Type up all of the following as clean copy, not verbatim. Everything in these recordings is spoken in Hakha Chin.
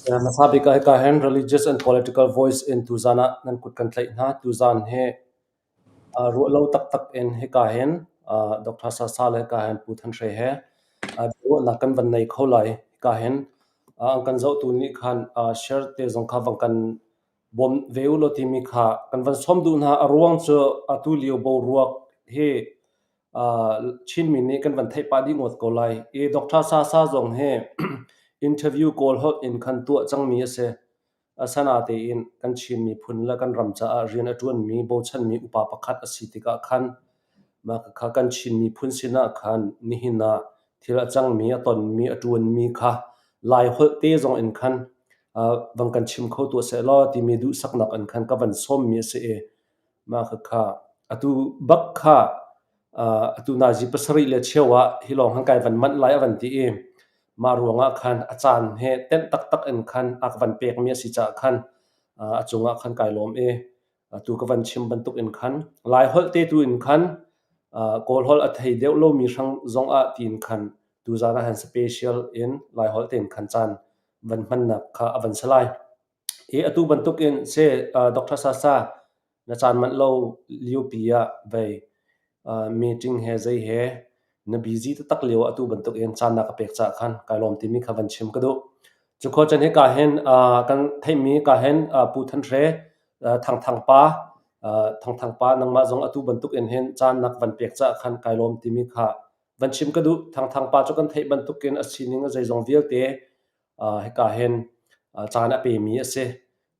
Hmasa bik ah hika hin Religious and Political Voice in tuzan ah nan kut kan tlaih hna. Tuzan hi ruah lo taktak in hika hin Dr. Sasa le hika hin Pu Than Hre he biaruahnak kan van nei kho lai. Hika hin an kan zohtu nih khan share te zong kha van kan bawm ve u law timi kha kan van sawm duh hna. A ruang cu atu lio boruak hi Chinmi nih kan van theih pah dih ngawt ko lai. I Dr. Sasa zong hi interview kawl holh in khan tuah cangmi a si. Asinain kan Chin miphun le kan ram caah rian a ṭuanmi, bochanmi upa pakhat a si tikah khan mah kha kan Chin miphun sinah khan nihin ah thil a cangmi, a tonmi, a ṭuanmi kha Lai holh te zong in khan van kan chim kho tuah sehlaw timi duhsaknak in khan ka van sawmmi a si i mah khakha atu bak kha atu nazi pasarih le cheu ah hi lawng han kai van manh lai a van ti i mah ruangah khan a caan he tenh taktak in khan a ka van pekmi a si caah khan a cungah khan kai lawm i atu ka van chim bantuk in khan Lai holh te tu in khan Kawl holh a thei deuh lomi hrang zong ah tiin khan tuzaan ah han special in Lai holh tein khan caan van hmannak kha a van si lai. Hi atu bantuk in se Dr. Sasa na caan manh lo liopi ah vei meeting he zei he na busy taktak lio ah atu bantuk in caan na ka pek caah khan kai lawm timi kha van chim ka duh. Cu khua cun hika hin kan theihmi ka hin Pu Than Hre Thang Thang pa Thang Thang pa nangmah zong atu bantuk in hin caan na ka van pek caah khan kai lawm timi kha van chim ka duh. Thang Thang pa cu kan theih bantuk in a sining a zeizong vialte hika hin caan a pemi a si.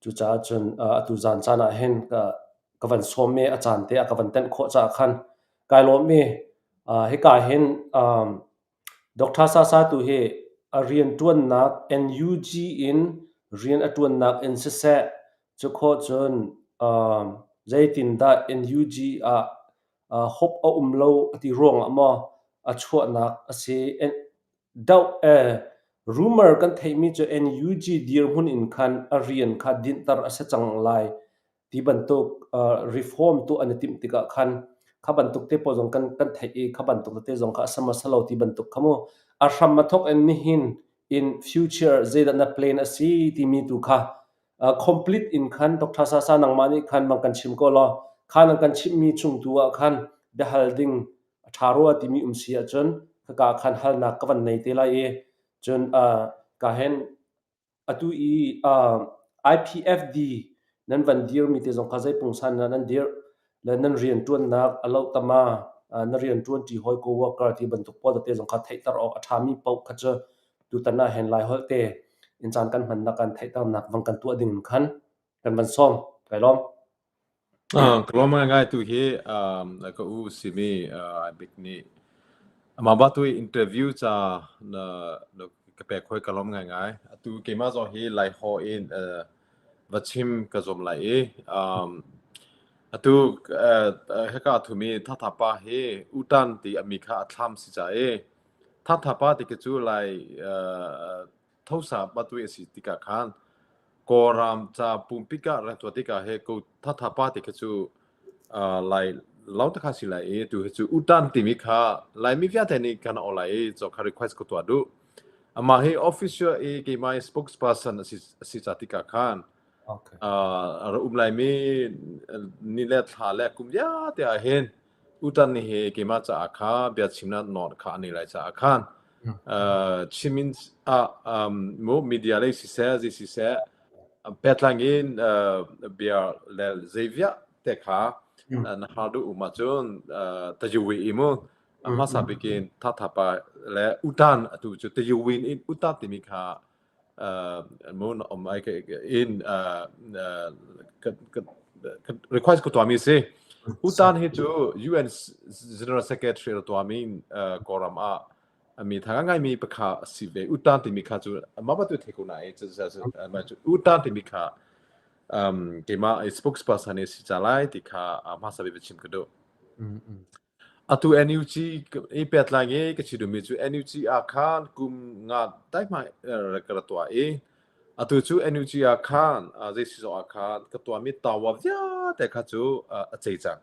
Cucaah cun atu zan caan ah hin ka van sawm i a caan te a ka van tenh khawh caah khan kai lawm i hika hin Dr. Sasa tu hi a rianṭuannak NUG in rian a ṭuannak in siseh, cukhawh cun zeitindah NUG ah hope a um lo a ti ruangah maw a chuahnak a si. Doh ee, rumor kan theihmi cu NUG dirhmun in khan a rian kha dinhter a si cang lai ti bantuk reform tuah an i timh tikah khan kha bantuk te pawl zong kan theih i kha bantuk tete zong kha a si maw si lo ti bantuk kha mu a hram a thawk in nihin in future zeidah na plan a si timi tu kha complete in khan Dr. Sasa nangmah nih khan bang kan chim ko law kha nan kan chimhmi chung tu ah khan biahal ding a ṭha rua timi um si ahcun khaka khan halnak ka van nei te lai i cun ka hen atu i IPFD nan van dirmi te zong kha zei pungsan dah nan dirh le nan rianṭuannak a loh tama na rianṭuanṭi hawi coworker ti bantuk pawl tete zong kha theihter awk a ṭhami paoh kha cu tutan ah hin Laiholh te in caan kan hmannak kan theihternak van kan tuah ding in khan kan van sawm. Kai lawm. Ka lawm ngaingai tu hi ka u simi Bik nih amah ba tu interview ca na ka pek hoi ka lawm ngaingai. Atu keimah zong hi Laiho in va chim ka zuam lai i atu hika thumi Thatha pa hi Utan ti ami kha a thlam si ca i Thatha pa ti khi cu Lai thosa patui a si tikah khan Kawlram ca pumpi ah rak tuah tikah he ko thatha pa ti kha cu lai lo takha si lai i tu hi cu utan timi kha Laimi vialte nih kan aw lai i cho kha request ko tuah duh amah hi official i keimah i spokesperson a si ca tikah khan ra um laimi ni le thla le kum vialte ah hin Utan nih hi keimah caah kha bia chimnak nawl kha an nei lai caah khan chimin ah mu media lei siseh zei siseh petlang in bia le zei te kha na har duh um ahcun tajuwi i mu hmasa bikin thatha pa le utan atu cu tajuwin in utan timi kha mun om ai in request ko tuami si Utan hi cu UN General Secretary tuami Kawlram ah mi tha ngai mi pakha si ve Utan timi kha cu ma ba tu the ko na e Utan timi kha keimah spokesperson si cha lai ti kha hmasa bi chim ka duh Atu NUG i pehtlai i ka chim duhmi cu NUG ah khan kum nga daihmai ka ra tuah i atu cu NUG ah khan zei si zong ah khan ka tuahmi tawa vialte kha cu a cei cang.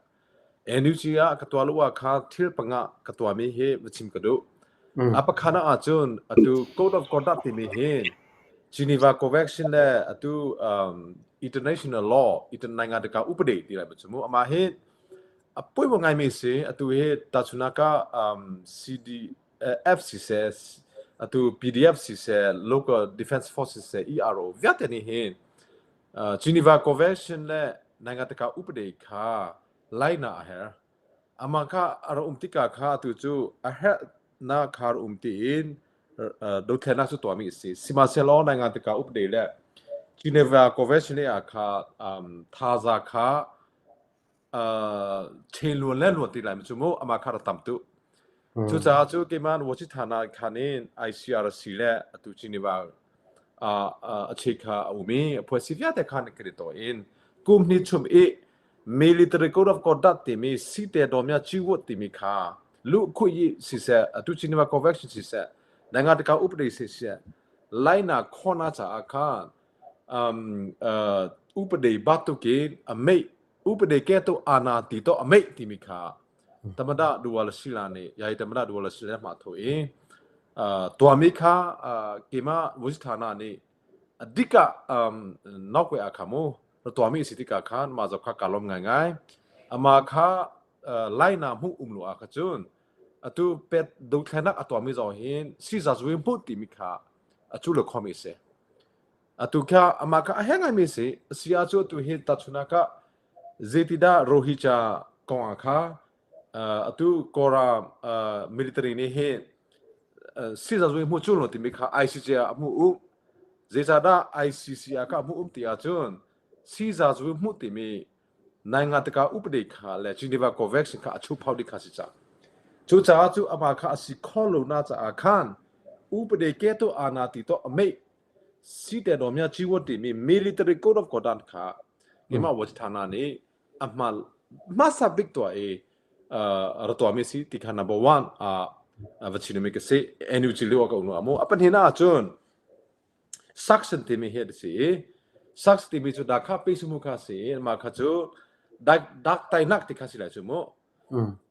NUG ah ka tuah lo ah khan thil panga ka tuahmi hi va chim ka duh. A pakhat ah cun atu Code of Conduct timi hi Geneva Convention le atu international law international ka upade ti lai chu mu ama hi a poimo ngai mi si. Atu hi tachunaka CDF si se, atu PDF si se, local defense forces se, ERO viate ni hin Geneva Convention le Nangataka upade kha laina a her. Ama kha ara um tika kha atu cu a her na khar um tiin dothlenak cu tuahmi a si. Sihmanhsehlaw Nangataka upade le Geneva Convention ah kha thaza kha chen luan le luan ti lai cu mu ama kha ra tam tu. Cucaah cu keimah Wachithana khan in ICRC le atu Geneva a che kha a um i a phuasi vialte khan kan i to in kum hnih chum i military code of conduct timi site domya chiwut timi kha lu khu yi siseh, atu Geneva Convention siseh, Nangataka upadi siseh, laina khona cha ah khan upadi batukin a mei upadi ke tu ana ti to a mei timi kha tamada dual sila nih yai tamada dual sila ma tho i tuami kha kima wujithana nih adika nokwe akhamu tuami si tika khan ma zo kha kalom ngai ngai. Ama kha laina mu umlu a kha chun atu pet dothlenak atuami zo hin si za zui mu ti mi kha achu le khomi se. Atu kha ama kha a hengai mi si sia chu tu hi tachuna ka zetida Rohingya kong ah kha atu Kora military nih hi si za zui mu chu lo ti mi kha ICC ah mu um. Zeicahdah ICC ah kha mu um ti ahcun si za zui mu ti mi nai nga tika upade kha le Geneva Convention kha a chu phau ding kha si ca. Cucaah cu amah kha a si kho lo na caah khan upade ke tu ana ti to amei si te domya chiwo ti mi military code of conduct kha keimah wajthana nih a hma hmasa bik tuah i ra tuah mi si ti kha number one a va chin mi ka si. NUG liu ka unu amu. A pahnih na ahcun suction timi hi a si i suction timi cu da kha pe sumu kha si i mah kha cu dak tainak ti kha si lai cu mu.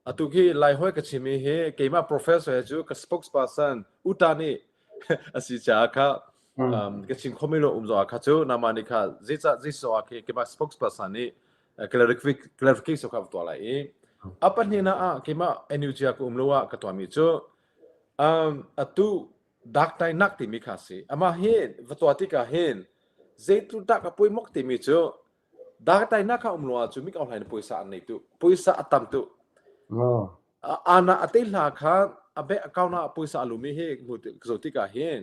Atu khi lai hoi ka chimi hi keimah professor he cu ka spokesperson uta nih a si caah kha ka chim khomi lo um zong ah kha cu nama nih kha zeicah zeiso ah khi keimah spokesperson nih clarification kha tuah lai i a pahnihnak ah keimah NUG ah ka um lo ah ka tuahmi cu atu dak tainak timi kha si. Amah hi va tuah tikah hin zeitluk dak a poimok timi cu dak tainak kha um lo ahcun mik online puaisa an nei tu, puaisa a tam tu. Ana a te hla kha a bank account ah puaisa a lumi hi hmu zo tikah hin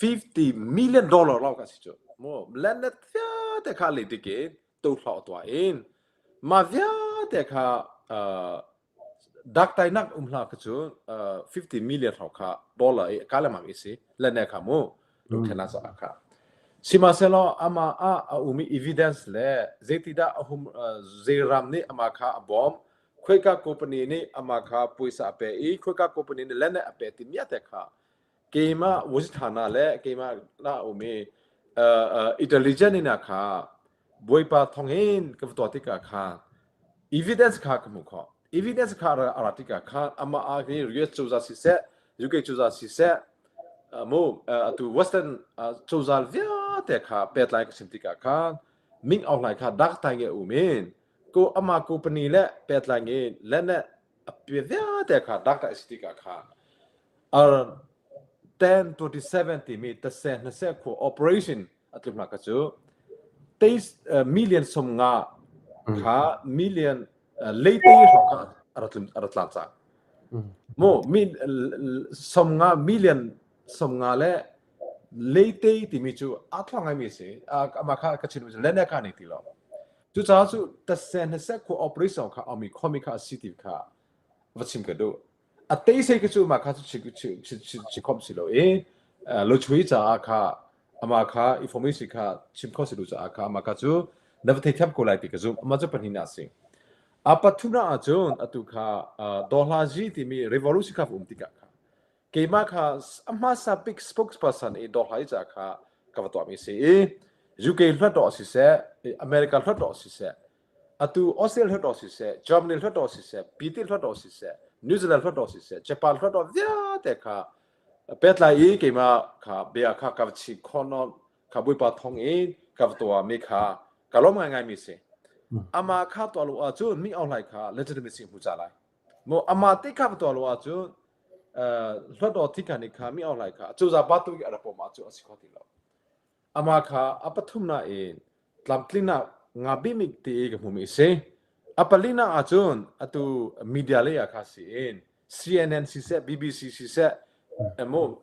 50 million dollar lau ka si cu mu landed vialte kha le tikin to hlau tua in ma vialte kha dak tainak um hla kha cu 50 million hau kha dollar i kalamang i si lene kha mu dothena sa kha. Sihmanhsehlaw ama ah a umi evidence le zeitidah a hum zeiram nih ama kha a bawm, khoika company nih ama kha puaisa a pe i khoika company nih lene a pe ti miate kha keimah wujithana le keimah la umi intelligent ina kha Bawipa thawngin ka va tuah tikah khan evidence kha ka hmuh khawh. Evidence kha a ra tikah khan amah ah hi US cozah siseh, UK cozah siseh, mu atu Western cozah vialte kha pehtlai ka chim tikah khan Ming Aung Hlaing kha dak tai nge um in ko ama company le pehtlai nge le ne a pe vialte kha dak tai si tikah khan 1027 timi tase hnase khu operation a tlum ka cu million 50 kha million leite hrawng kha a tlum a tla ca mu mi 50 million 50 le leite timi cu a thlang ngai mi si. Ama kha ka chin le ne ka ni ti lo. Cucaah cu tase hnase khu operation kha ami khomi kha si ti kha va chim ka duh. A teisei ka cu mah kha cu chi khom si lo i lo chui caah kha ama kha information kha chim kho si lo caah kha ama kha cu na va thei thiam ko lai ti ka zumh. Ama cu pahnih na si. A pathum ah cun atu kha Dohlazi timi revolution kha um tikah kha keimah kha a hmasa bik spokesperson i Dohlazi ca kha ka va tuahmi si i UK hluttaw siseh, America hluttaw siseh, atu Australia hluttaw siseh, Germany hluttaw siseh, PT hluttaw siseh, New Zealand hluttaw siseh, Japan hluttaw vialte kha. Pehtlai i keimah kha bia kha ka va chim khawh nawn kha Bawipa thawng in ka va tuahmi kha ka lawm ngaingaimi si. Amah kha tuah lo ahcun mi Aung kha legitimacy hmu ca lai. Maw amah te kha va tuah lo ahcun hluat aw thikhan nih kha mi Aung kha cozah pa tu i a rak pawm ahcun a si kho ti lo. Amah kha a pathumnak in tlamtlinnak nga bimik ti i ka hmumi a si. A palinak ahcun atu media lei ah kha si in CNN siseh, BBC siseh, emu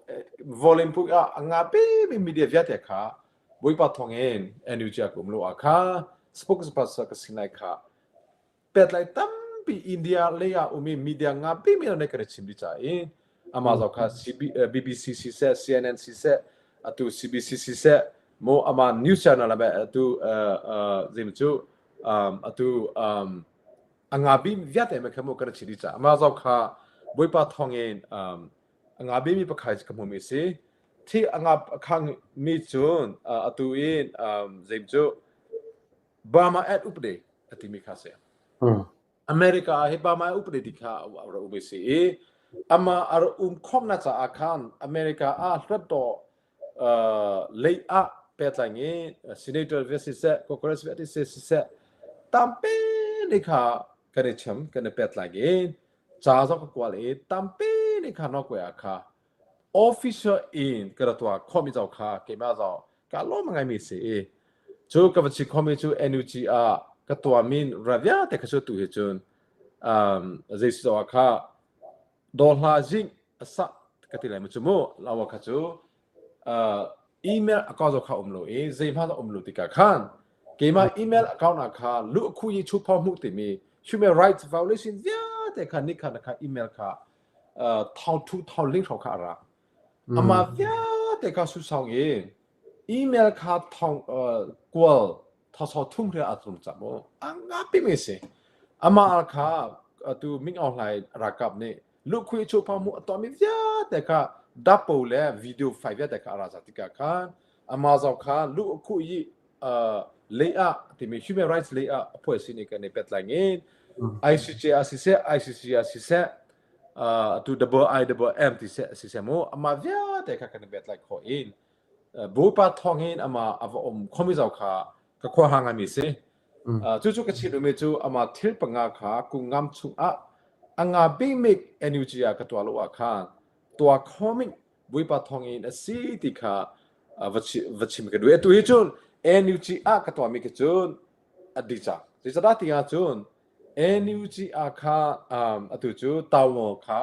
volume puk ah a nga bimi media vialte kha Bawipa thawng in NUG ah ka um lo ah kha spokesperson ka si lai kha petlai tampi India lei ah umi media nga bimi ne kan chim di ca i ama zau kha BBC siseh CNN siseh atu CBC siseh mo ama news channel abe atu zim cu atu anga bi viate me khamu kan chim di ca ama zau kha boipa thong in anga bi mi pakhai ka hmu mi si thi anga khang mi cun atu in zim cu Burma at upde atimi kha se. America ah hi Burma upde ti kha a ra um si i ama a ra um khomna caah khan America ah hluttaw lei ah pehtlaing i senator ve siseh congress ve ti siseh tampi nih kha kan i chim kan i pehtlaing i ca zong ka kual i tampi nih kha Norway ah kha official in ka ra tuah khomi zong kha keimah zong ka lawm ngaimi si i cu ka va chi khomi cu NUG ah ka tuahmi ra vialte kha cu tu hi cun zei si ah kha dawhla zing a sa ka ti lai mu cu mu lawa kha cu email account zong kha um lo i zeihmanh a um lo tikah khan keimah email account ah kha lu khu yi chu pho hmuh timi human rights violation vialte kha ni kha na kha email kha thong thu thong ling hrawng kha a ra amah vialte kha susang i email kha thong kual thawsaw thum hre a tum cham mu a ngapi mi si amah kha atu Ming Aung Hlaing ralkap nih lukhui chu pha mu a mi vialte kha dapo le video file vialte kha a ra za tikah khan amah zong kha lu khu yi lei ah timi human rights lei ah a phuai sin i kan i pet lai ngin ICJ ah siseh ICC ah siseh atu double I double M ti seh siseh mu amah vialte kha kan i bet lai kho in Bawipa thawng in amah a va um khomi zau kha ka khua ha ngaimi si. Cucu ka chim duhmi cu amah thil panga kha kungam chungah a nga bikmik NUG ah ka tuah lo ah khan tuah khoming Bawipa thawng in a si ti kha va chim ka duh. Atu hi cun NUG ah ka tuahmi khi cun a dih cang. Zeicahdah ti ahcun NUG ah kha atu cu Taungaw kha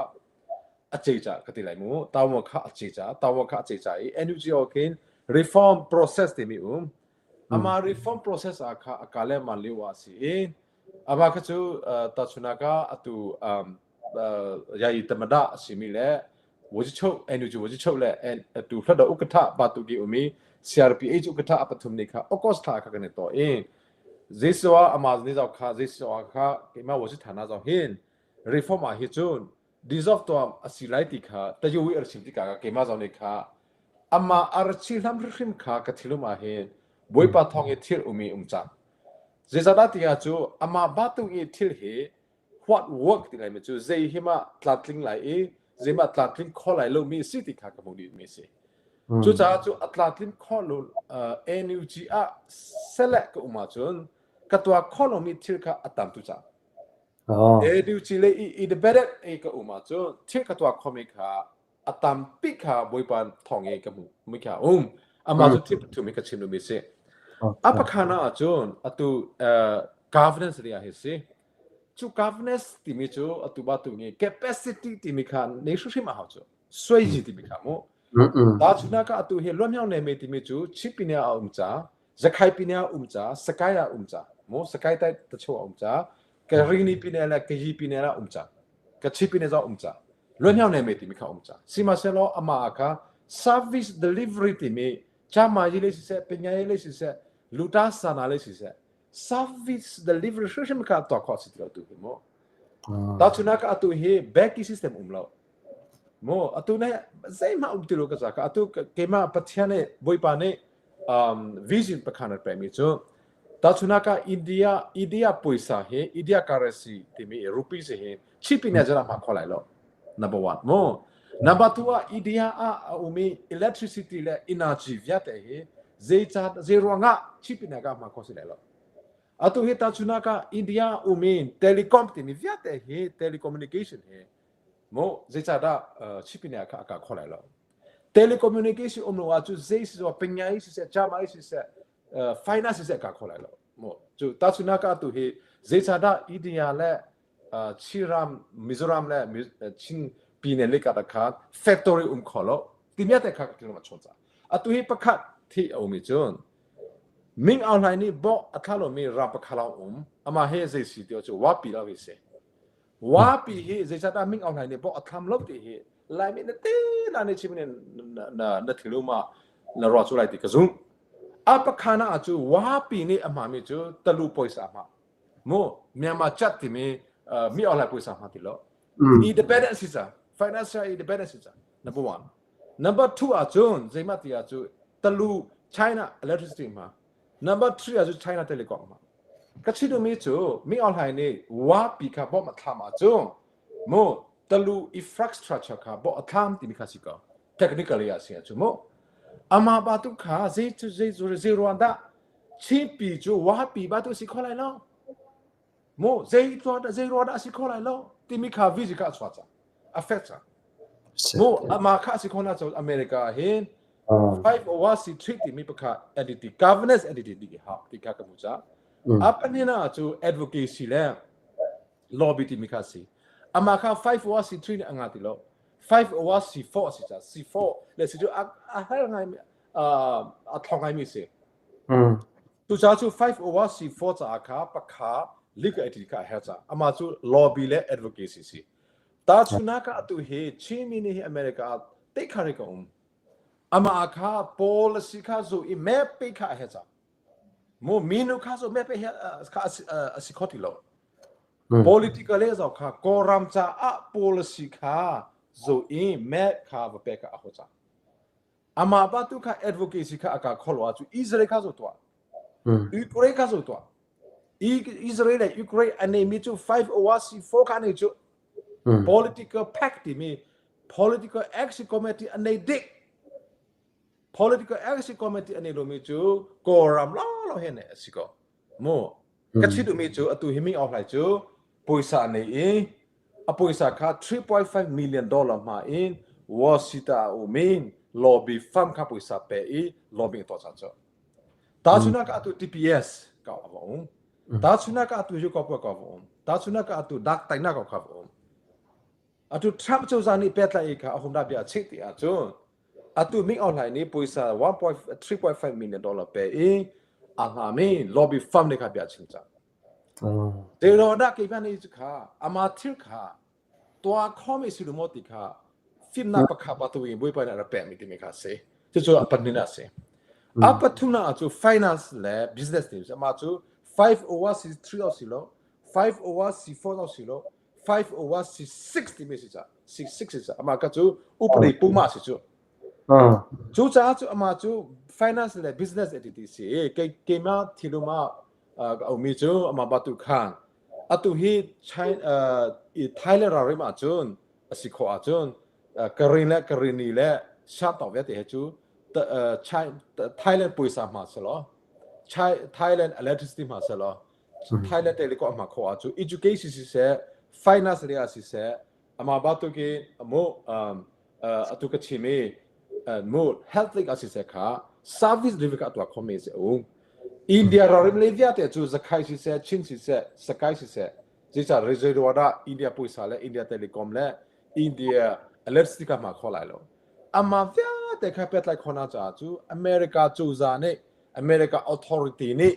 a ce ca ka ti lai mu. Taungaw kha a ce ca, Taungaw kha a ce ca i NUG ah khin reform process timi um. Amah reform process ah kha a ka le man lio ah si i amah kha cu tahchunak ah atu yayi tamada a simi le Wujicho NUG Wujicho le atu hlada ukatha batu gi umi CRPH ukatha a pathum ni kha August thla kha kan i to i Jesuh amaz ni zau kha Jesuh kha keima wuji thana zau hin reform ah hi cun dissolve tuam asi lai ti kha tayu ar chim tikah ka keima zau ni kha ama ar chi hlam hrim kha ka thilum ah hin Bawipa thong i thil umi um cang zeizahdah ti ah cu ama batu i thil hi what work ti laimi cu zei hi mah tlamtling lai i zei mah tlamtling kho lai lomi si ti kha ka hmuh dih mi si. Cucaah cu a tlamtling kho lo NUG ah select ka um ahcun ka tuah kho lomi thil kha a tam tu cang. NUG le i independent i ka um ahcun thil ka tuah khomi kha a tampi kha Bawipa thawng i ka hmuh mi kha um. Amah cu thil pathum hi ka chim duhmi si. A pakhat ahcun atu governance ria hi si. Cu governance timi cu atu ba tu nih capacity timi kha nei hrimhrim a hau cu. Suaiji timi kha mu. Tahchunhnak ah atu hi Luamyang Neme timi cu Chin pine ah a um ca, Zakhai pine ah um ca, Sakai ah um ca, mu Sakai tai tacho ah um ca, Karini pine le Kayi pine ah um ca, Kachi pine zong um ca. Luamyang Neme timi kha um ca. Sihmanhsehlaw amah ah kha service delivery timi Chamayi le siseh, Pingayi le siseh, Luta Sana le siseh, service delivery hrimhrim kha tuah khawh si ti lo tu hi mu. Tahchunhnak ah atu hi banking system um lo. Mu atu ne zeihmah um ti lo ka ca ka atu keimah Pathian nih Bawipa nih vision pakhan a pekmi cu tahchunhnak ah India India puaisa hi India currency timi rupees hi cheap in zara ma kho lai lo. Number one mu. Number 2 ah India ah a umi electricity le energy vialte hi zeica zei ruangah Chin Pine ka hma kho si lai lo. Atu hi tahchunak ah India umi telecom timi vialte hi telecommunication hi mu zeicahdah Chin Pine kha a ka kho lai lo. Telecommunication um lo ahcun zei si pinyai siseh jamai siseh finance siseh ka kho lai lo. Mu cu tahchunak ah atu hi zeicahdah India le Chinram Mizoram le Chin Pine le ka kha factory um kho lo timi te kha ka chon ca. Atu hi pakhat thi a um i cun Ming Aung Hlaing nih bawh a thla lomi ram pakhat lawng um. Amah hi zei si ti cu wapi lo hi si. Wapi hi zeicahdah Ming Aung Hlaing nih bawh a thlam lo ti hi Laimi na te na ne chim na na na thinlung ma na ruah cu lai ti ka zumh. A pakhana ah cu wapi nih a hmami cu talu poisa hma. Mu Myanmar chat timi mi Aung Hlaing poisa hma ti lo. Independence si ca, financial independence si ca. Number one. Number 2 ahcun zeimah ti ahcun talu China electricity hma. Number 3 ahcun China telecom hma. Ka chim duhmi cu Ming Aung Hlaing nih wapi kha bawmh a thlam ahcun mu talu infrastructure kha bawh a thlam timi kha si ko. Technically ah si ahcun mu. Amah ba tu kha zei cu zei zei ruang dah Chinpi cu wapi ba tu si kho lai lo. Mu zei zei ruang dah si kho lai lo timi kha vizi kha a chuah cang. Affect cang. Mu ama kha si khona cho America hin 501c3 timi pakhat entity governance entity ti ha ti kha ka mu cha. A panina cu advocacy le lobby timi kha si. Ama kha 501c3 ni anga ti lo. 501c4 si cha C4 le si cu a har ngai a thong ngai mi si. Tu cha cu 501c4 ca kha pakha legal entity kha a her cha. Ama cu lobby le advocacy si. Tahchunhnak ah atu hi Chinmi nih hi America ah tekhar ka um. Amah kha policy kha zu i map pe kha a he cang. Mu minu kha zu map pe kha a si kho ti lo. Political le zau kha Kawlram caah policy kha zu i map kha va pe kha a ho cang. Amah pa tu kha advocacy kha a ka kholo ah cu Israel kha zu tuah. Ukraine kha zu tuah. Israel le Ukraine an neimi cu 501c4 kha nei cu political pact timi political action committee an nei dik political action committee an nei lomi cu Kawlram law he ne a si ko mu ka chit umi cu atu hi Ming Aung Hlaing cu puaisa an nei i a puaisa kha 3.5 million dollar hma in Washington a um in lobby firm kha puaisa pe i lobbying tuah cang cu Tahchunak ah atu TPS ka va um. Tahchunak ah atu Yukop ka va um. Tahchunak ah atu dak tainak ka va um. Atu Trump cozah nih petlai kha a hum bia chih ti ahcun atu Ming Aung Hlaing nih puaisa 1.3.5 million dollar pe i a hlami lobby firm nih kha bia chim cang. Zeiruang dah keimah nih cu kha ama thil kha tuah khomi si lu maw ti kha fimnak pakhat pa tu in Bawipa nih a rak pekmi timi kha a si. Cucu a pahnih a si. A pathumnak cu finance le business ti amah cu 501c3 o si lo 501c4 o si lo 501c6 timi si ca C6 si ca amah ka cu upadi puma si cu. Cu caah cu amah cu finance le business entity si i kei keimah thilum ah ka aumi cu amah batu khan Atu hi Thailand ralrim ahcun a si khawh ahcun Karin le Karini le Shan vialte he cu Thailand puaisa hma selaw Thailand electricity hma selaw Thailand telecom hma khawh ahcun education siseh finance lei ah siseh amah bantuk in mu atu ka chim i mu health link ah siseh kha service delivery kha a tuah khomi si um India ralrim le vialte cu Zakhai siseh Chin siseh Sakai siseh zeicah rezeiruah dah India puaisa le India telecom le India electricity kha hma kho lai lo amah vialte kha petlai khona caah cu America cozah nih America authority nih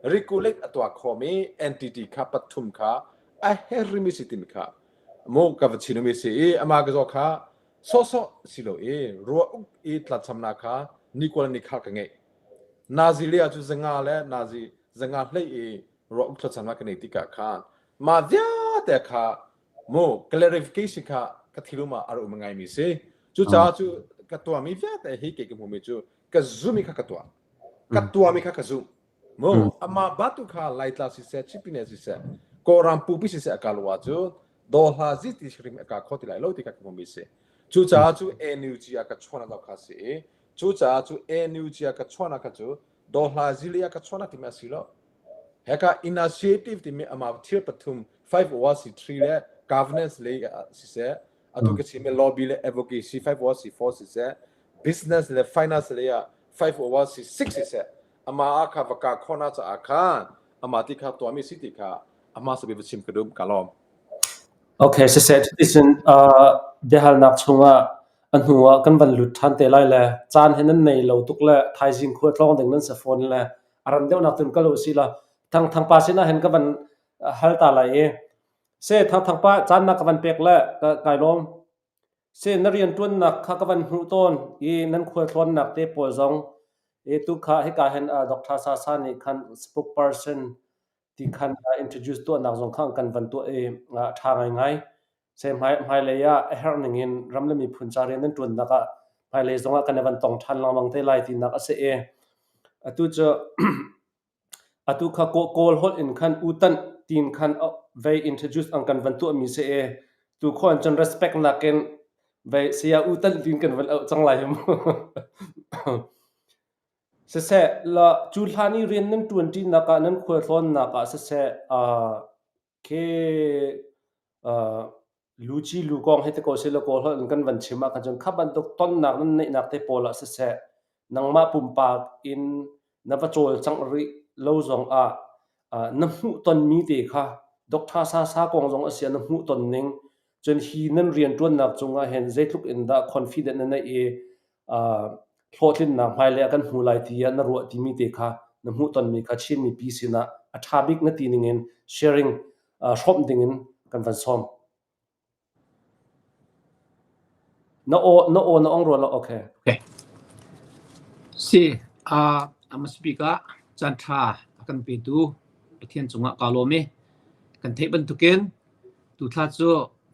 regulate a tuah khomi entity kha pathum kha a hermi si timi kha mu ka va chinumi si i ama ka zaw kha sawhsawh si lo i rua uk i tlachamnak kha nikwal ni kha ka ngeih Nazi le cu zanga le Nazi zanga hlei i rua uk thlacamnak ka nei tikah khan ma vialte kha mu clarification kha ka thilum ah a um ngaimi si cucaah cu ka tuahmi vialte hi kei ka hmumi cu ka zumi kha ka tuah ka tuahmi kha ka zumh Mu amah batu kha Laitla siseh, Chipine siseh, Kawlram pupi siseh a ka lo ahcun dawhla zi ti hrim a ka kho ti lai lo ti kha ka hmumi si. Cucaah cu NUG ah ka chuan lo kha si i cucaah cu NUG ah ka chuan kha cu dohla zili ah ka chuan timi a si lo. Heka initiative timi amah thil pathum 501c3 le governance lei siseh atu ka chim lobby le advocacy 501c4 siseh business le finance lei ah 501c6 siseh amah ah kha vaka khona caah khan amah ti kha tuahmi si ti kha amah sabi va chim ka duh ka lawm. Okay, siseh cuticun uh, biahalnak chungah a hnu ah kan van lut ṭhan te lai le caan he nan nei lo tuk le thaizing khua tlawng ding nan si fawn le a ran deuhnak cun kal usih law Thang Thang pa sinah hin ka van hal ta lai i se Thang Thang pa caan na ka van pek le ka kai lawm. Se na rianṭuannak kha ka van hmuh tawn i nan khualtlawnnak te pawl zong i tu kha hika hin Dr. Sasa nih khan spokesperson ti khan introduce tuahnak zong kha kan van tuah i a ṭha ngaingai. Se hmailei ah a herh ning in ram le miphun ca rian nan ṭuannak ah hmailei zong ah kan i van tong ṭhan lengmang te lai tinak a si i atu cu atu kha Kawl holh in khan u-tanh tiin khan vei introduce ang kan van tuahmi si i tu khon cun respect nakin vei saya u-tanh tiin kan van auh cang lai mu. Siseh, la cu hlan i rian nan ṭuanṭinak ah nan khualtlawnnak ah siseh, khi luci lu kong hi ti ko seh law Kawl holh in kan van chim ahkhan cun kha bantuk tonnak nan neihnak te pawl ah siseh, nangmah pumpak in na va cawlcangh rih lo zong ah na hmuhtonmi te kha Doctor Sasa kong zong a si ah na hmuhton ning, cun hi nan rianṭuannak cungah hin zeitluk in dah confident na neih i hlawhtlinnak hmailei ah kan hmu lai tiah na ruah timi te kha na hmuhtonmi kha Chin mipi sinah a ṭha bik na ti ningin sharing hrawmh dingin kan van sawm. Na aw na aw na ong rua lo okay. Okay. Si a hmasa bik ah caan ṭha a kan petu Pathian cungah kaa lawm i kan theih bantukin tu thla cu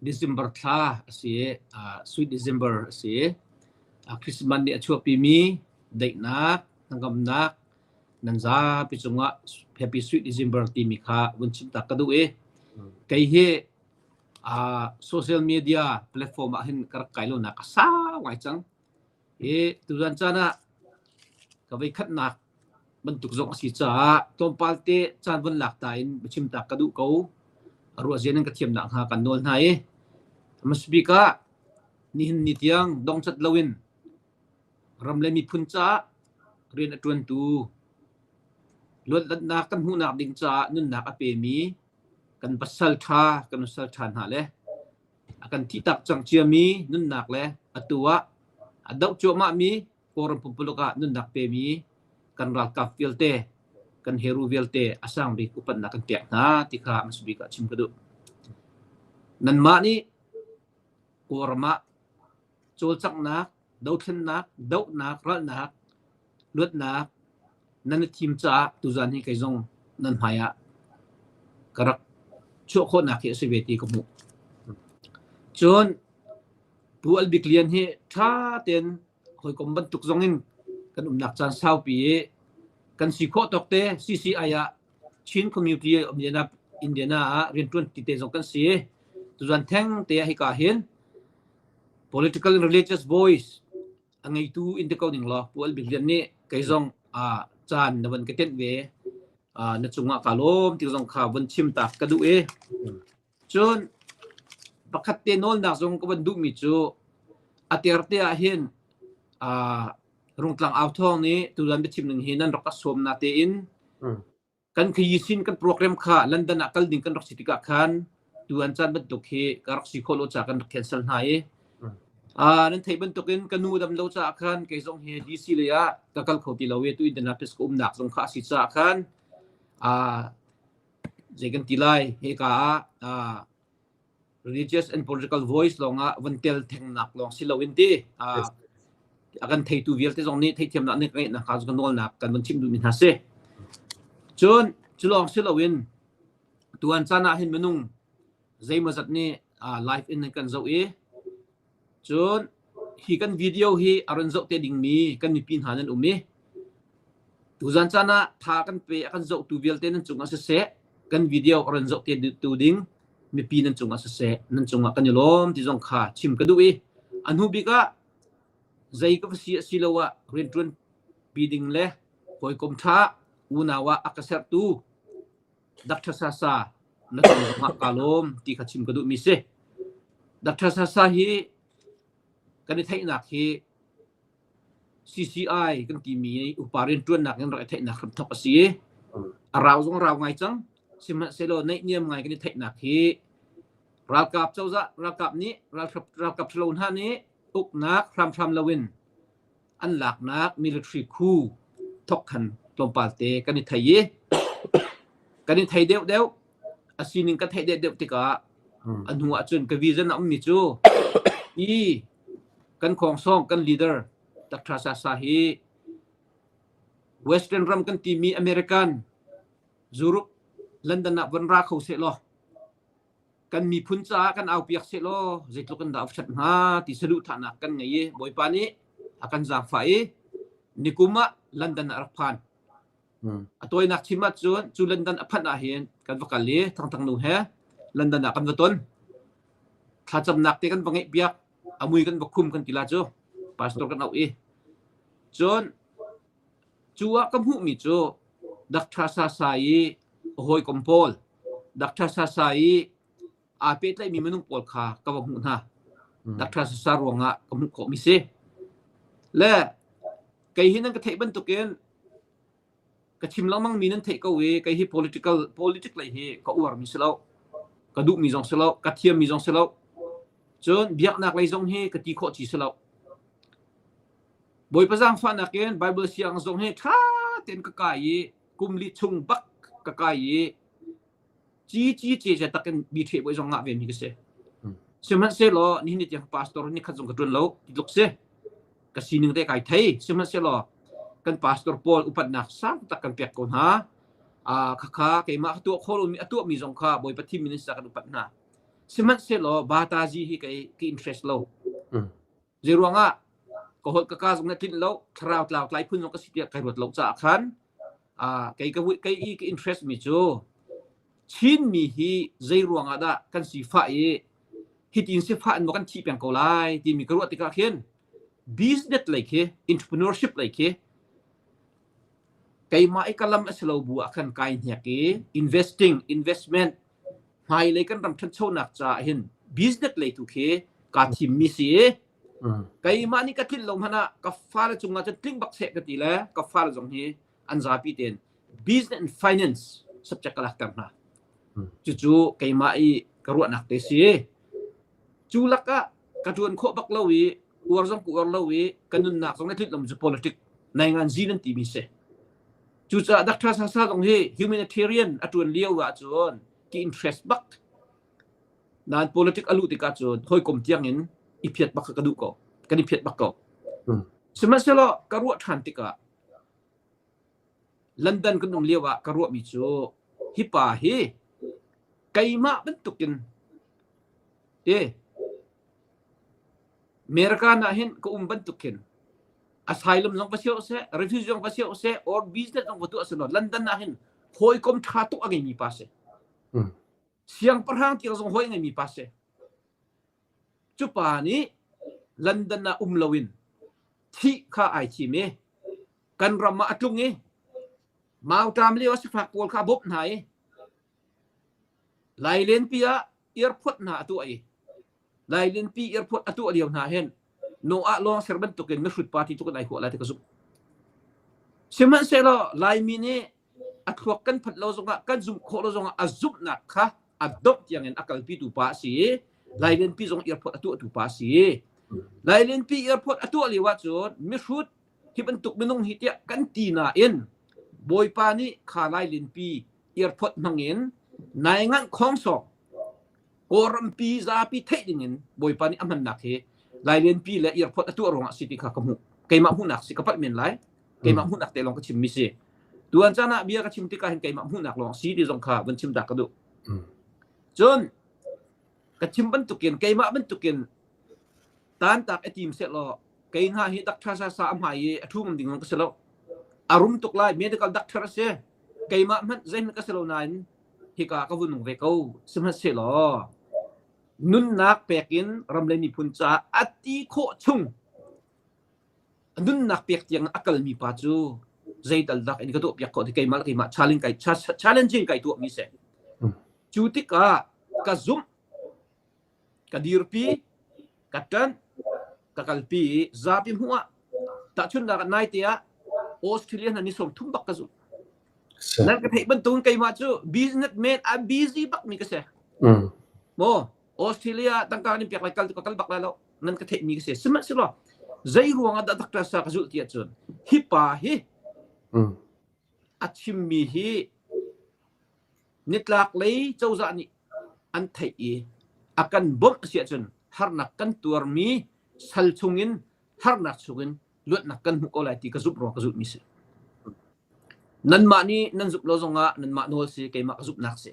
December thla a si i Sweet December a si i Christmas nih a chuahpimi daihnak, hnangamnak nan zapi cungah Happy Sweet December timi kha vun chim ta ka duh i kei hi social media platform ah hin ka rak kai lonak a sau ngai cang. Hi tuzan caan ah ka voikhatnak bantuk zong a si caah tlawmpal te caan von lak ta in biachim ta ka duh ko. A ruahzia nan ka thiamnak hnga kan nawl hna i hmasa bik ah nihin ni tiang dongcat loin ram le miphun caah rian a ṭuantu luatlatnak kan hmuhnak ding caah nunnak a pemi kan pasal ṭha kan nusal ṭha hna le a kan thihtak cang ciami nunnak le atu ah a doh cuahmahmi Kawlram pumpuluk ah nunnak pemi kan ralkap vialte kan hero vialte a sang bik upatnak kan pek hna ti kha hmasa bik ah chim ka duh. Nanmah nih Kawlram ah cawlcanghnak, dothlennak, dohnak, ralnak, luatnak nan i thim caah tuzan hi kei zong nan hmai ah ka rak chuah khawhnak hi a si ve ti ka hmuh. Cun Pu Al Bik Lian hi ṭha tein hawikom bantuk zong in kan umnak caan saupi i kan si khawh tawk te CCI ah Chin Community Indiana, Indiana ah rianṭuan ti te zong kan si. Tuzan theng te ah hika hin political and religious voice a ngeitu in ti ko ning law Pu Al Bik Lian nih kei zong caan na van ka tenh ve na cungah ka lawm ti zong kha von chim ta ka duh i cun pakhat te nawlnak zong ka van duhmi cu a ter te ah hin Rungtlang au thawng nih tuzan biachim ning hi nan rak ka sawm na tein kan khayisin kan program kha London ah kal ding kan rak si tikah khan tu an caan bantuk hi ka rak si khawh lo ca kan rak cancel hna i nan theih bantukin ka nu dam lo caah khan kei zong hi DC lei ah ka kal kho ti lo i tu Indianapolis ka umnak zong kha a si caah khan zei kan ti lai hika ah religious and political voice lawngah von tel thengnak lawng si loin ti a kan theitu vialte zong nih theihthiamnak nih ngeihnak kha kan nawlnak kan von chim duhmi hna si. Cun cu lawng si loin tuan caan ah hin minung zeimawzat nih live in kan zoh i cun hi kan video hi a ron zoh te dingmi kan mipi hna nan um i tuzan caan ah tha kan pe a kan zohtu vialte nan cungah siseh kan video a ron zoh te tu ding mipi nan cungah siseh nan cungah kan i lawm ti zong kha chim ka duh i A hnu bik ah zei ka va si asiloah rianṭuan pi ding le hawikom ṭha unau ah a ka sertu Dr. Sasa na cung zongah kaa lawm ti kha chim ka duhmi si. Dr. Sasa hi kan i theihnak hi CCI kan timi upa rianṭuannak in rak i theihnak hramthawk a si i a rau zong a rau ngai cang. Sihmanhsehlaw naihniam ngai kan i theihnak hi ralkap cozah ralkap nih ralkap ṭhalo hna nih uknak hramhram loin an laknak military coup thawk khan tlawmpal te kan i thei i kan i thei deuhdeuh a sining kan theih deuhdeuh tikah a hnu ahcun ka vision a ummi cu i kan khawngsawng kan leader Dr. Sasa hi Western ram kan timi American Europe London ah von ra kho seh law kan miphun caah kan aupiak seh law zeitluk in dah a ṭhat hnga ti saduhthahnak kan ngei i Bawipa nih a kan zaangfah i nikum ah London ah a rak phan. A tawinak chim ahcun cu London a phanh ahhin kan va kal i Thangthang nu he London ah kan va ton. Thlacamnak te kan va ngeihpiak, a mui kan va khum kan ti la cu pastor kan auh i cun Cu ah ka hmuhmi cu Dr. Sasa i a hawikom pawl, Dr. Sasa i aa pehtlaihmi minung pawl kha ka va hmuh hna. Dr. Sasa ruangah ka hmuh khawhmi si. Le kei hi nan ka theih bantukin ka chim lengmangmi nan theih ko i kei hi political politic lei hi ka uarmi si lo. Ka duhmi zong si lo, ka thiammi zong si lo. Cun biaknak lei zong hi ka ti khawh ci si lo. Bawipa zaangfahnak in Baibal siang zong hi ṭha tein ka kai i kum li chung bak ka kai i ci ci ce ce tak in mi ṭheh bawi zong ngah ve mi ka si. Sihmanhsehlaw nihin ni tiang pastor ni khat zong ka ṭuan lo ti tluk si. Ka sining te kai thei. Sihmanhsehlaw kan pastor pawl upatnak sang tak kan pek ko hna. Ah khakha keimah ka tuah khawh lomi a tuahmi zong kha Bawipa thim in kan upat hna. Sihmanhsehlaw batazi hi kei ka interest lo. Zeiruangah ka holh ka ka zong na tlinh lo, thlarau tlau tlai phun zong ka si tiah kai ruat lo caah khan kei ka kei i ka interest mi cu Chinmi hi zei ruangah dah kan sifah i hitin sifah in maw kan thih peng ko lai timi ka ruah tikah khin business lei khi entrepreneurship lei khi keimah i ka lam a si lo bu ah khan kai hnek i investing investment hmailei kan ram ṭhanchonak caah hin business lei tu khi kaa thimmi si i keimah nih ka tlinh lo hmanh ah ka fale cungah cun tling bak seh ka ti le ka fale zong hi an zapi tein business and finance subject ka lakter hna. Cucu keimah i ka ruahnak te si. Cu lakah ka ṭuan khawh bak lo i uar zong ka uar lo i ka nunnak zong na tlinh lo cu politic naingan zi nan timi si. Cucaah Dr. Sasa zong hi humanitarian a ṭuan lio ahcun ki interest bak. Nain politic a luh tikah cun hawikom tiang in i phiat bak kha ka duh ko. Kan i phiat bak ko. Sihmanhsehlaw ka ruah ṭhan tikah London kan um lio ah ka ruahmi cu hi pa hi keimah bantukin te American ah hin ka um bantuk khin asylum zong va si seh, refugee zong va si seh, or business zong va tuah seh law London ah hin hawikom ṭha tuk a ngeimi pa si. Siangpahrang tiang zong hawi a ngeimi pa si. Cu pa nih London ah um loin thih kha ai thim i kan ram ah a tlung i mauṭam lio a sifak pawl kha a bawmh hna i Lailenpi ah airport hna a tuah i Lailenpi airport a tuah lio hna hin Noah lawng ser bantukin mihrut party tuk in ai huah lai ti ka zumh. Sihmanhsehlaw Laimi nih a thluak kan phanh lo zongah kan zumh khawh lo zongah a zumhnak kha a dongh tiangin a kalpitu pa a si i Lailenpi zong airport a tuahtu pa a si. Lailenpi airport a tuah lio ahcun mihrut hi bantuk minung hi tiah kan ti nain Bawipa nih kha Lailenpi airport hmangin nainganh khawngsawng Kawlrampi zapi theih dingin Bawipa nih a hmannak hi Lailenpi le airport a tuah ruangah si ti kha ka hmuh. Keimah hmuhnak si ka palh men lai. Keimah hmuhnak te lawng ka chimmi si. Tuan caan ah bia ka chim tikah hin keimah hmuhnak lawng si ti zong kha vun chim ta ka duh. Cun ka chim bantukin keimah bantukin tantak a tim sehlaw kei hna hi doctor sasa a hmai i a ṭhu ngam ding zong ka si lo. A rum tuk lai medical doctor a si. Keimah hmanh zeihmanh ka si lo nain hika ka vun nung ve ko. Sihmanhsehlaw. Nunnak pek in ram le miphun caah a ti khawh chung nunnak pek tiang a kalmi pa cu zeital dak in ka tuah piak khawh ti keimah le keimah challenge kai challenging kai tuahmi si. Cu tikah ka zumh ka dirpi ka ṭanh ka kalpi i zapi hmuh ah tahchunhnak ah naite ah Australia hna ni 30 bak ka zumh. Nan ka theih bantukin keimah cu businessman a busy bak mi ka si. Maw Australia tangka nin piak lai kal ka kal bak lai lo nan ka theih mi ka si. Sihmanhsehlaw zei ruang ah dah Dr. Sa ka zulh ti ahcun hi pa hi a chimmi hi Nitlak lei cozah nih an theih i a kan bawmh a si ahcun harnak kan tuarmi sal chungin harnak chungin luatnak kan hmuh ko lai ti ka zumh ruang ka zulhmi si. Nanmah nih nan zumh lo zongah nanmah nawl si keimah ka zumhnak si.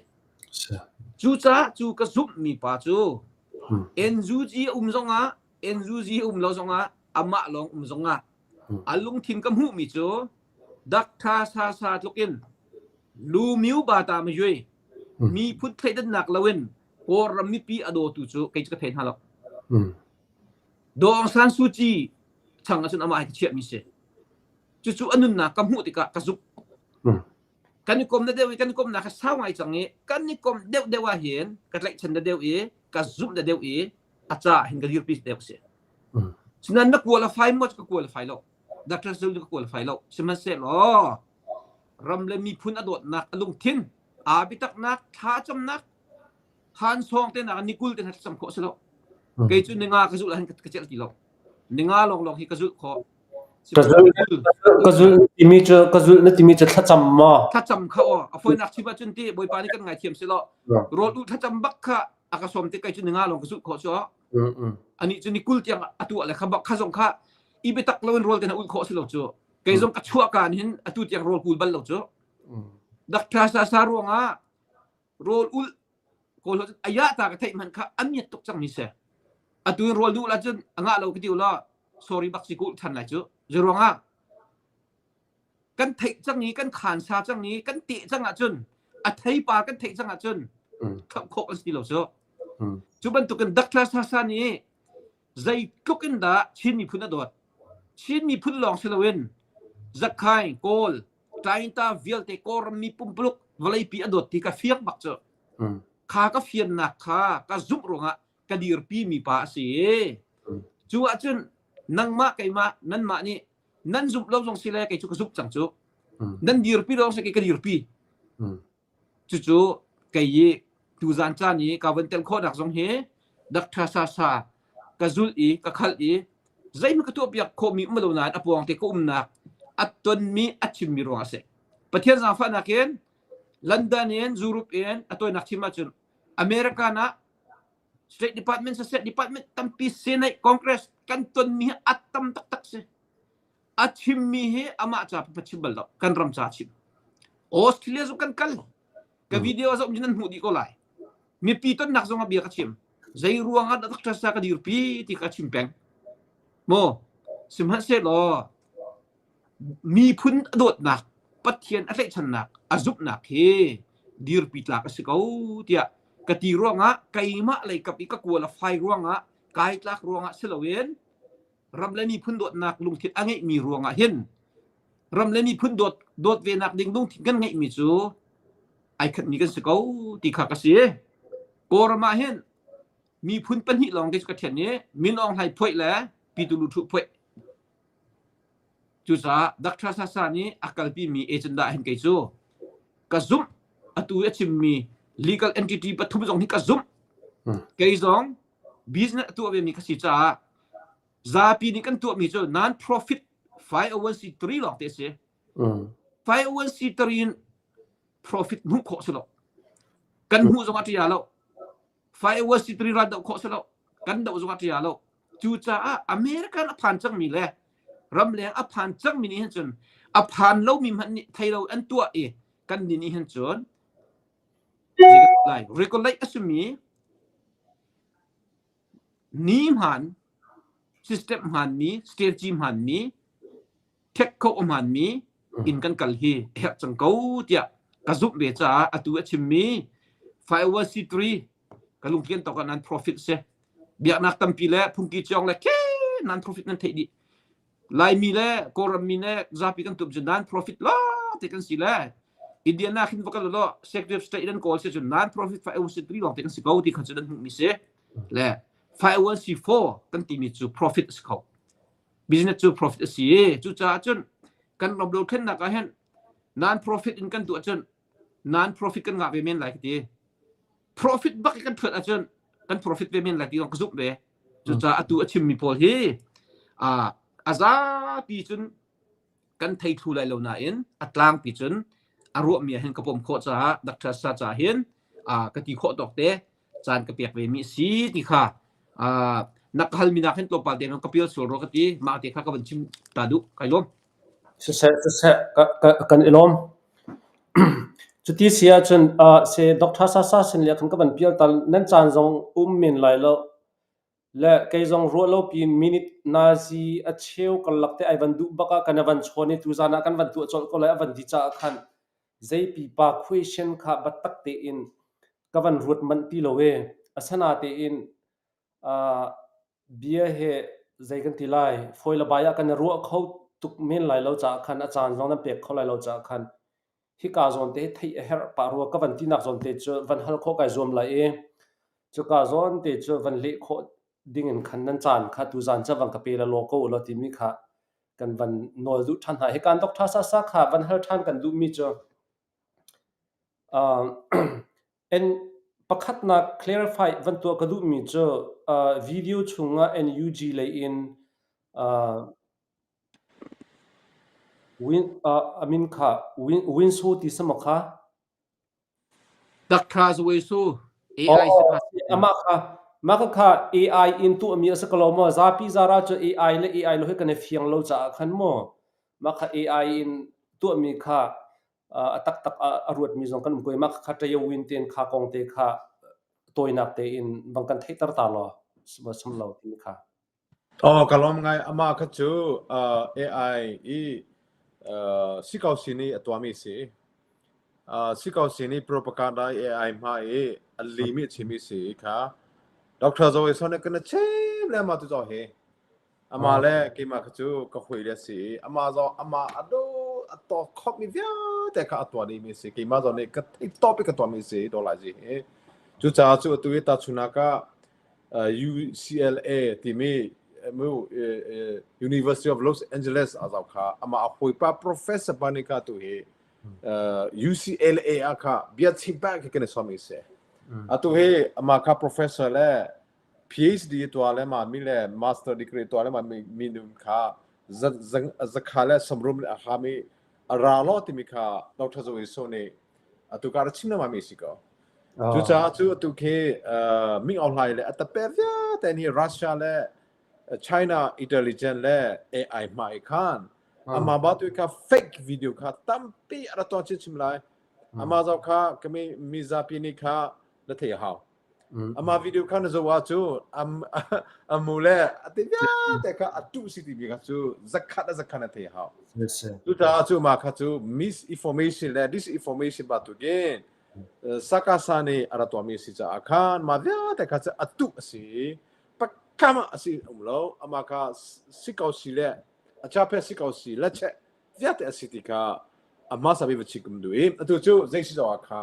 Cucaah cu ka zumhmi pa cu NUG a um zongah NUG a um lo zongah amah lawng um zongah a lungthin ka hmuhmi cu Dakṭha sasa tlukin lumyu bata ma yui miphun thleidannak loin Kawlram mipi a dawtu cu kei cu ka thei hna lo. Daw Aung San Suu Kyi chang ahcun amah hi ka chiahmi si. Cucu a nunnak ka hmuh tikah ka zumh. Kan i kom na deuh i kan i komnak kha sau ngai cang i kan i kom deuh deuh ah hin ka tlaihchan na deuh i ka zumh na deuh i a caah hin ka dirpi deuh si. Sinain na qualify maw cu ka qualify lo. Dr. Zul ka qualify lo. Sihmanhsehlaw ram le miphun a dawtnak a lungthin aa biataknak thlacamnak han sawng te nak nikul te thlacam khawh si lo. Kei cu ninga ka zulh ah hin ka celh ti lo. Ninga lawnglawng hi ka zulh khawh. Ka zulh ka zulh timi cu ka zulh na timi cu thlacam maw? Thlacam kha aw a fawinak chim ahcun ti Bawipa nih kan ngaithiam si law rawl u thlacam bak kha a ka sawm te kei cu ninga lawng ka zulh khawh cu anih cu ni 20 tiang a tuah le kha bak kha zong kha i biatak loin rawl te na ulh khawh si lo cu kei zong ka chuah kaan hin atu tiang rawl kul bal lo cu Dr. Sasa ruangah rawl ulh kawl aya ta ka theih man kha an miat tuk cang mi se atu in rawl duh la cun a ngah lo ka ti la sorry bak si kul than lai cu ruangah kan theih cang i kan khan sa cang i kan teh cang ahcun a theipa kan theih cang ahcun khamh khawh kan si lo cu cu bantukin Dr. Sasa nih zeitluk in dah Chin miphun a dawt Chin miphun lawng si loin Zakhai Kawl Tainta vialte Kawlram mi pumpuluk vawleipi a dawt ti ka fiang bak cu kha ka fiannak kha ka zumh ruangah ka dirpi mi pa a si cu ahcun nangmah keimah nanmah nih nan zumh lo zong si le kei cu ka zumh cang cu nan dirpi lo si kei ka dirpi cucu kei i tuzan caan i ka van tel khawhnak zong hi Dr. Sasa ka zulh i ka khalh i zeihmanh ka tuahpiak khawhmi um lo nain a puang te ka umnak a tonmi a chimmi ruang a si Pathian zaangfahnak in London in Europe in a tawinak chim ahcun American ah State Department siseh department tampi Senate Congress kan tonmi hi a tam taktak si. A chimmi hi amah ca pa chim bal lo kan ram ca chim. Australia zong kan kal. Ka video zoh nan hmuh dih ko lai. Mipi tonnak zong ah bia ka chim. Zei ruang ah dah Dr. Sa ka dirpi ti ka chim peng. Maw sihmanhsehlaw miphun a dawtnak Pathian a tlaihchannak a zumhnak hi dirpi tlak a si ko tiah ka ti ruangah keimah lei kap i ka kual a fai ruangah kai tlak ruangah si loin ram le miphun dawtnak lungthin a ngeihmi ruangah hin ram le miphun dawt dawt ve nak ding lungthin kan ngeihmi cu ai khatmi kan si ko ti kha ka si Kawlram ah hin miphun pahnih lawng te cu ka thian i Min Aung Hlaing phuaih le Pitu Lu Thuh phuaih Cucaah Dr. Sasa nih a kalpimi agenda hin kei cu ka zumh. Atu i a chimmi legal entity pathum zong hi ka zumh. Kei zong business a tuah vemi ka si caah zapi nih kan tuahmi cu non-profit 501c3 lawng te a si. 501c3 in profit hmuh khawh si lo. Kan hmuh zong a ṭia lo. 501c3 ral doh khawh si lo. Kan doh zong a ṭia lo. Cucaah American a phan cangmi le ramleng a phan cangmi nih hin cun a phan lomi hmanh nih thei lo an tuah i kan nih nih hin cun lai regulate a simi ni hmaan system hmaanmi strategy hmaanmi thek kho a hmaanmi in kan kal hi a herh cang ko tiah ka zumh ve caah atu a chimmi 501c3. Ka lungtlian tawk ah non profit si. Biaknak tampi le phungki ciong le ke non profit nan theih dih. Laimi le Kawlram mi le zapi kan tum cu non profit lawng te kan si le Indiana khin va kal law Secretary of State nan kawl si cun non profit 501c3 lawng te kan si ko ti kha cu nan hmuhmi si. Le 501c4 kan timi cu profit a si kho. Business cu profit a si i cucaah cun kan ram dothlennak ah hin non profit in kan tuah cun non profit kan ngah ve men lai ka ti. Profit bak i kan thuat ahcun kan profit ve men lai ti zong ka zumh ve. Cucaah atu a chimmi pawl hi a zapi cun kan thei thlu lai lo nain a tlangpi cun a ruahmi ah hin ka pom khawh caah Dr. Sa ca hin ka ti khawh tawk te caan ka pek ve mi a si ti kha na ka halmi nak hin tlawmpal te ka pial sual rua ka ti mah te kha ka van chim ta duh kai lawm. Siseh, siseh, kan i lawm. Cuti si ahcun se Dr. Sasa sin le khan ka van pial tal nan caan zong um men lai lo. Le kei zong ruah lo piin minute nazi a cheu karlak te ai van duh bak ah kan i van chawn i tuzaan ah kan van tuah colh ko lai a van ti caah khan zei pipa question kha biatak tein ka van ruat manh ti lo i asana tein bia he zei kan ti lai fawi le bai ah kan i ruah kho tuk men lai lo caah khan a caan zong nan pek kho lai lo caah khan hika zawn te hi theih a herh pah rua ka van tinak zawn te cu van hal khawh kai zuam lai i cuka zawn te cu van leh khawh ding in khan nan caan kha tuzaan cu van ka pe la law ko ulaw timi kha kan van nawl duh ṭhan hna. Hikan Dr. Sasa kha van hal ṭhan kan duhmi cu And pakhatnak clarify van tuah ka duhmi cu video chungah NUG lei in Win, a min kha Win, Winsu ti sama kha? Dr. Zawesu AI si kha. Amah kha mah kha AI in tuahmi a si ko lo maw? Zapi zara cu AI le AI lo hi kan i fiang lo caah khan maw? Mah kha AI in tuahmi kha a taktak a ruatmi zong kan um ko i mah kha ṭayawin tein kha kong te kha tawinak tein bang kan theihter ta law sum lo timi kha. Aw, ka lawm ngai. Amah kha cu AI i si ko sin i a tuahmi si. Si ko sin i propaganda i AI hma i a limi a chimmi si i kha Dr. Zoe Son nih kan chim le amah tu zaw hi. Amah le keimah kha cu ka hui le si i amah zaw amah a do a to khopmi vialte kha a tuah dihmi si. Keimah zaw nih ka theih tawp i ka tuahmi si do lai zi hi. Cucaah cu atu i tahchunak ah UCLA timi University of Los Angeles a zoh kha amah a hawipa professor pa nih kha tu hi UCLA ah kha bia chim pah khi kan i sawm i si. Atu hi amah kha professor le PhD tuah le ma mi le master degree tuah le ma mi nun kha zakha le samrum le a hami a ra lo timi kha Dr. Zoe So nih atu ka ra chim na ma mi si ko. Cucaah cu atu khi Ming Aung Hlaing le a tape vialte nih Russia le China intelligence le AI hmai khan amah ba tu kha fake video kha tampi a ra tuah chinchin lai. Amah zau kha kami mizapi nih kha na thei a hau. Amah video kha na zoh ah cu amu le a ti vialte kha a tuh si timi kha cu zakhat a zakhat na thei a hau. Cucaah cu mah kha cu misinformation le disinformation ba tukin Sakasa nih a ra tuahmi a si caah khan mah vialte kha cu a tuh a si i pakam ah a si um lo amah kha si ko si le a chaphe si ko si le cheh vialte a si ti kha a hmasa bik va chim kum duh i atu cu zei si zong ah kha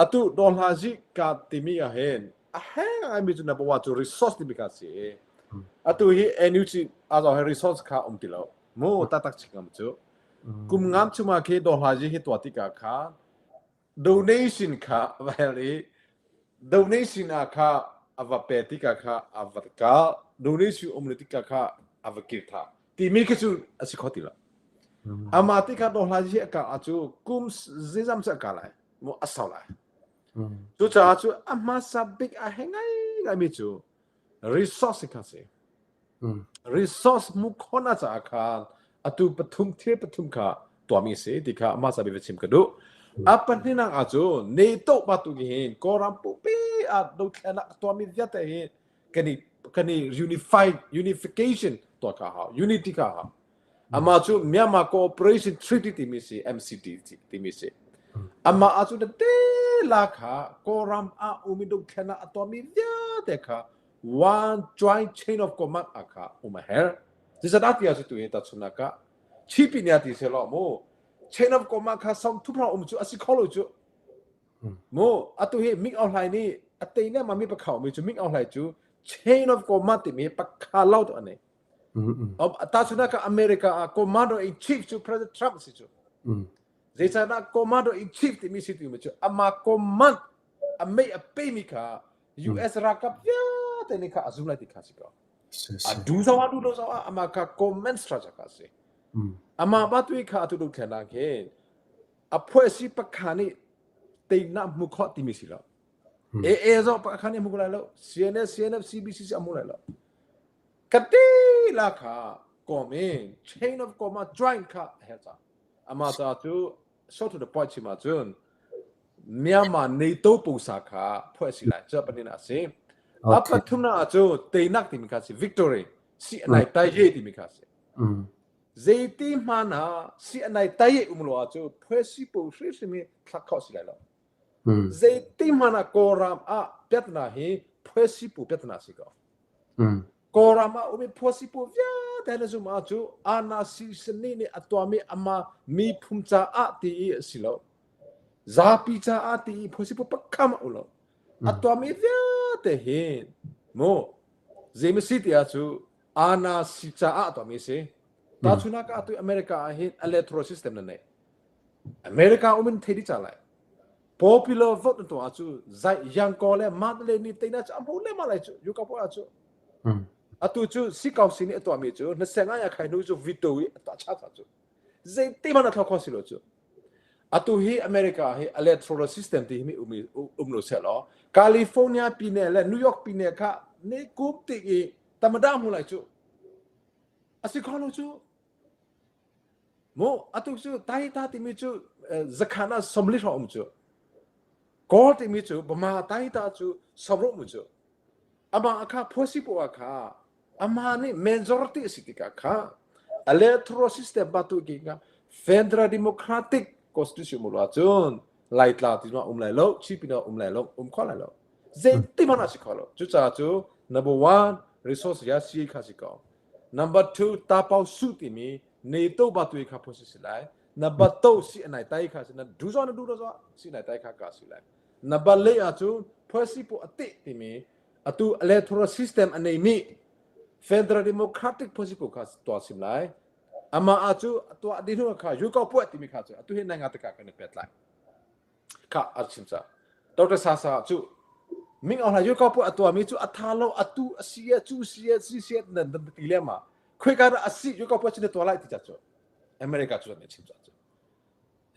atu dawhla zi ka timi ah hin a heng ngaimi cu number one cu resource timi kha si i atu hi NUG a zong hi resource kha um ti lo mu taktak chingam cu Kum ngam chungah khi dawhlazi hi tuah tikah kha donation kha va hel i donation ah kha a va pe tikah kha a va ka donation um le tikah kha a va kir tha timi khi cu a si kho ti lo. Amah ti kha dawhlazi hi a ka ah cu kum zeizam cu a ka lai mu a sau lai. Cucaah cu a hmasa bik a he ngai ngaimi cu resource kha si. Resource mu khona caah khan atu pathum thil pathum kha tuahmi si ti kha amah sabi va chim ka duh. A pahnihnak ah cu NATO pa tu hin Kawlram pumpi ah dothlenak tuahmi vialte hi kan i kan i unify unification tuah kha hau unity kha hau. Amah cu Myanmar Cooperation Treaty timi si MCT timi si. Amah ah cu te. la kha Kawlram ah umi dothlennak a tuahmi vialte kha one joint chain of command ah kha um a herh. Zeicahdah ti ahcun tu hi tahchunhnak ah Chipi nih a ti seh law mu chain of command kha som thuphra um cu a si kho lo cu. Mu atu hi Ming Aung Hlaing nih a tei ne ma mi pakha mi cu Ming Aung Hlaing cu chain of command timi pakha lo to ani. Tahchunhnak ah America ah commander in chief cu President Trump si cu. Zeicahdah commander in chief timi si timi cu ama command a mei a pemi kha US ralkap vialte nih kha a zum lai ti kha si ko. A du zong ah du lo zong ah ama kha command structure kha si. Ama ba tui kha atu du thlen ah khin a phuasi pakha nih teinak hmu khawh timi si lo. AA zong pakha nih hmu lai lo. CNS, CNF, CBCC a hmu lai lo. Ka ti la kha kom in chain of command joint kha a herh cang. Amah ca cu short to the point chim ahcun Myanmar NATO pusa kha phuah si lai cu panin a si. A pathumnak cu teinak timi kha si victory si anai tai ye timi kha si. Zeiti hman ah si anai tai ye um lo ah cu phuah si pu hri hrim hi thlak kho si lai lo. Zeiti hman ah Kawlram ah piatna hi phuah si pu piatna si ko. Kawlram ah umi phuasipu vialte na zum ah cu ana si sani nih a tuahmi ama miphun caah ti i a si lo. Zapi caah ti i phuasipu pakham a lo. A tuahmi vialte hi mu zeimi si ti ah cu ana si caah a tuahmi si. Tahchunak ah tu America ah hin electoral system na nei. America um in thei di ca lai. Popular vote na tuah cu zai yang ko le mat le ni te na cu a hmu le ma lai cu yu ka po cu. Atu cu si kau si nih a tuahmi cu na seng ai a khai hnu cu veto i a tuah cha cha cu. Zei te man a thlo kho si lo cu. Atu hi America hi electoral system ti hi mi um um lo se law California pine le New York pine kha ne kum ti i tamada hmu lai cu. A si kho lo cu. Mu atu cu taita timi cu zakhan ah somli hrawng um cu. Kawl timi cu Bama taita cu somro mu cu. Amah kha phuasi poah kha amah nih majority a si tikah kha electoral system ba tu ki kha Federal Democratic Constitution mu lo cun Laitla ti ma um lai lo, Chipina um lai lo, um kho lai lo. Zeiti hmanh a si kho lo. Cucaah cu number one resource ya si kha si ko. Number two tapau su timi NATO ba tu kha phu si lai. Number to si anai tai kha si na du zo na du zo si nai tai kha ka si lai. Number le ah cu phuasi pu ate timi atu electoral system anei mi Federal Democratic phuasi pu kha tua sim lai. Ama a cu tua dinu kha yu ko puat timi kha cu atu hi nai nga te ka kan pet lai. Kha a chim ca. Dr. Sasa cu Ming Aung Hlaing yu ko puat a tua mi cu a tha lo atu a si e cu si e si si nan nan ti le ma khoi ka a si yu ko puat chin tua lai ti ca cu America cu an chim ca cu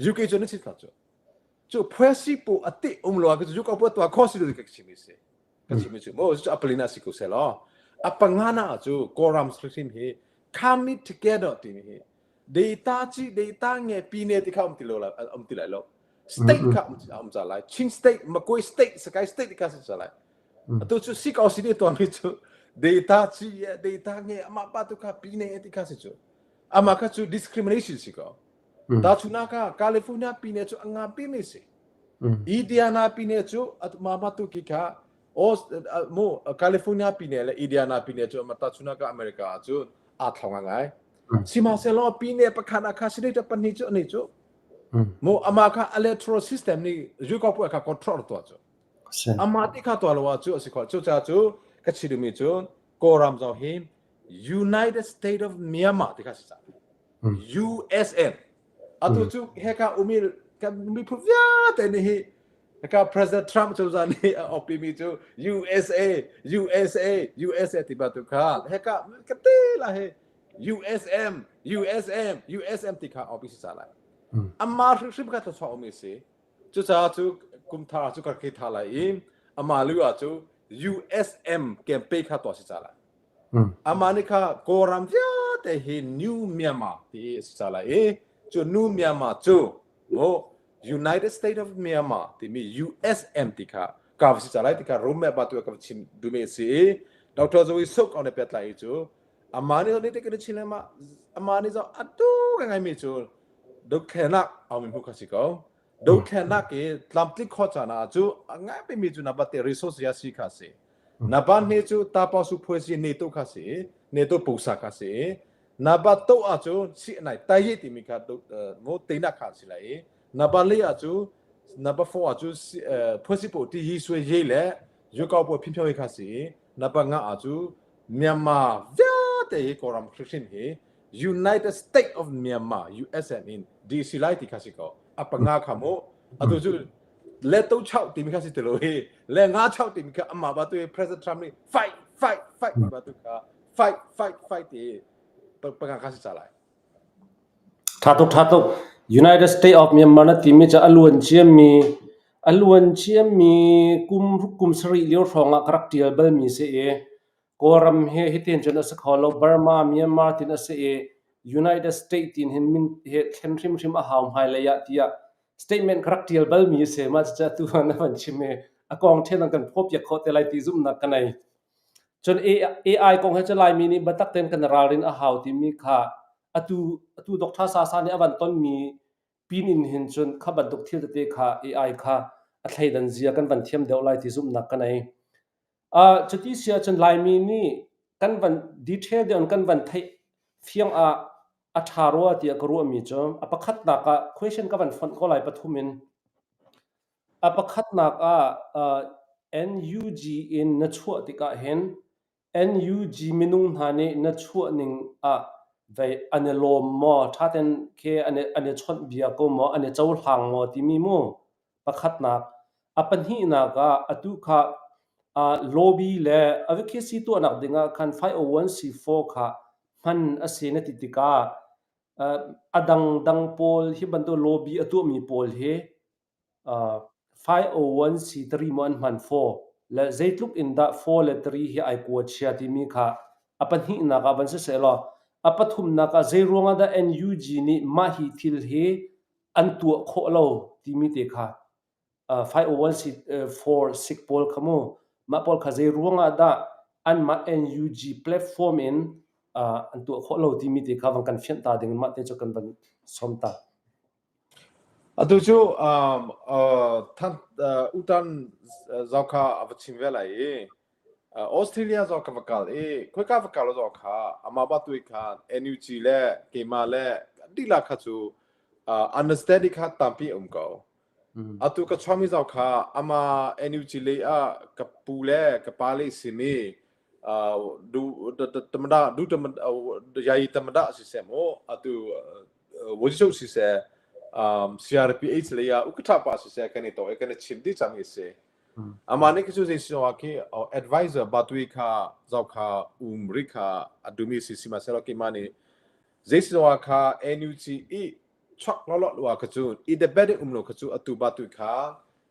UK cu an chim ca cu cu phuasi pu a ti um lo ka cu ko pu tua kho si ka chim si ka chim cu mo cu apalina si ko se lo apangana cu Kawlram hrim hi come together ti mi hi data chi data nge pi ne ti kha um ti lo la um ti lai lo state kha um cha lai Chin state Makoi state Sakai state kha si cha lai atu cu si ko si ni tuan mi cu data chi data nge ama pa tu kha pi ne ti kha si cu ama kha cu discrimination si ko Tahchunhnak ah California pine cu a nganpi mi si. Indiana pine cu mama tu ki kha mu California pine le Indiana pine cu tahchunhnak ah America ah cun aa thlong ngai. Sihmanhsehlaw pine pakhat ah kha senator pahnih cu ani cu mu ama kha electoral system nih Yuko pu kha control tuah cu. Ama ti kha tuah lo ah cu a si kho. Cucaah cu ka chim duhmi cu Kawlram zong hi United States of Myanmar ti kha si cang. USM atu cu heka umi kan miphun vialte nih hi heka President Trump cozah nih a opi mi cu USA USA USA ti bantuk kha heka ka te la he USM USM USM ti kha opi si sa lai amma hrimhrim kha thluachuah umi si cucaah cu kum thar cu ka tha lai i ama lu ah cu USM campaign kha tuah si ca lai Amah nih kha Kawlram vialte hi New Myanmar ti a si ca lai i cu New Myanmar cu United States of Myanmar timi USM ti kha ka va si ca lai ti kha roadmap ah tu ka va chim duhmi a si i Dr. Zoe Suk on pet lai i cu amah nih ni te kan chin lema amah nih zo atu ka ngai mi cu dothlenak au mi hmu kha si ko. Dothlennak i tlamtling khawh caan ah cu a ngai mi cu na bate resource ya si kha si. Na ban ne cu ta su phuai ne to kha si, ne to pusa kha si. Na ba to ah cu si nai tai ti mi kha mo te na kha si lai. Na ba le ah cu na ba fo ah cu phuai si po ti yi sui ye le yu kau po phin phyo kha si. Na ba nga ah cu Myanmar vialte hi Kawlram hrimhrim hi United States of Myanmar USM in DC lai ti kha si ko. A panga kha mu atu cu le to chau timi kha si ti lo hi le nga chau timi kha amah ba tu hi President Trump nih fight fight fight ti ba tu kha fight fight fight ti panga kha si cha lai. Tha tuk tha tuk. United States of Myanmar na timi cu a luan ciami a luan ciami kum kum sarih lio hrawng ah ka rak tial balmi si i Kawlram hi hitin cun a si kho lo. Burma, Myanmar tin a si i United States tin hin min hi thlen hrimhrim a hau hmailei ah tiah statement ka rak tial balmi a si. Mah cucu atu ah na van chim i a kong then an kan phawpiak khawh te lai ti zumhnak ka nei. Cun AI kong he cu Laimi nih biatak tein kan ralrin a hau timi kha atu atu Dr. Sasa nih a van tonmi pin in hin cun kha bantuk thil tete kha AI kha a thleidan zia kan van thiam deuh lai ti zumhnak ka nei. Cuti si ahcun Laimi nih kan van detail deuh in kan van theih fiang ah a ṭha rua tiah ka ruahmi cu a pakhatnak ah question ka van fonh ko lai pathum in. A pakhatnak ah NUG in na chuah tikah hin NUG minung hna nih na chuah ning ah vei an i lawm maw, ṭha tein khi an i, an i chawnh bia ko maw, an i cohlang maw timi mu. Pakhatnak. A pahnihnak ah atu kha lobby le advocacy tuahnak dingah khan 501c4 kha hman a si na ti tikah a dangdang pawl hi bantuk lobby a tuahmi pawl hi 501c3 maw an hman 4 le zeitluk in dah 4 le 3 hi ai kua chia timi kha a pahnihnak ah van siseh law a pathumnak ah zei ruangah dah NUG nih mah hi thil hi an tuah khawh lo timi te kha 501c4 sik pawl kha mu mah pawl kha zei ruangah dah anmah NUG platform in an tuah khawh lo timi te kha van kan fianh ta ding in mah te cu kan van som ta. Atu cu than utan zau kha a va chim ve lai i Australia zong ka va kal i khoika va kal zong kha amah ba tui kha NUG le keimah le dihlak kha cu understanding kha tampi a um ko. Atu ka chuami zong kha ama NUG lei ah ka pu le ka pa le simi du tamada du tamada yai tamada siseh mu atu Vuncichok siseh CRPH lei ah ukatha pa siseh kan i to i kan i chim dih cang i si. Amah nih cu zei si ah khi advisor batui kha zau kha um ri kha adumi si sihmanhsehlaw keimah nih zei si ah kha NUG i chok lolo lua kha cu i debate um lo kha cu atu batui kha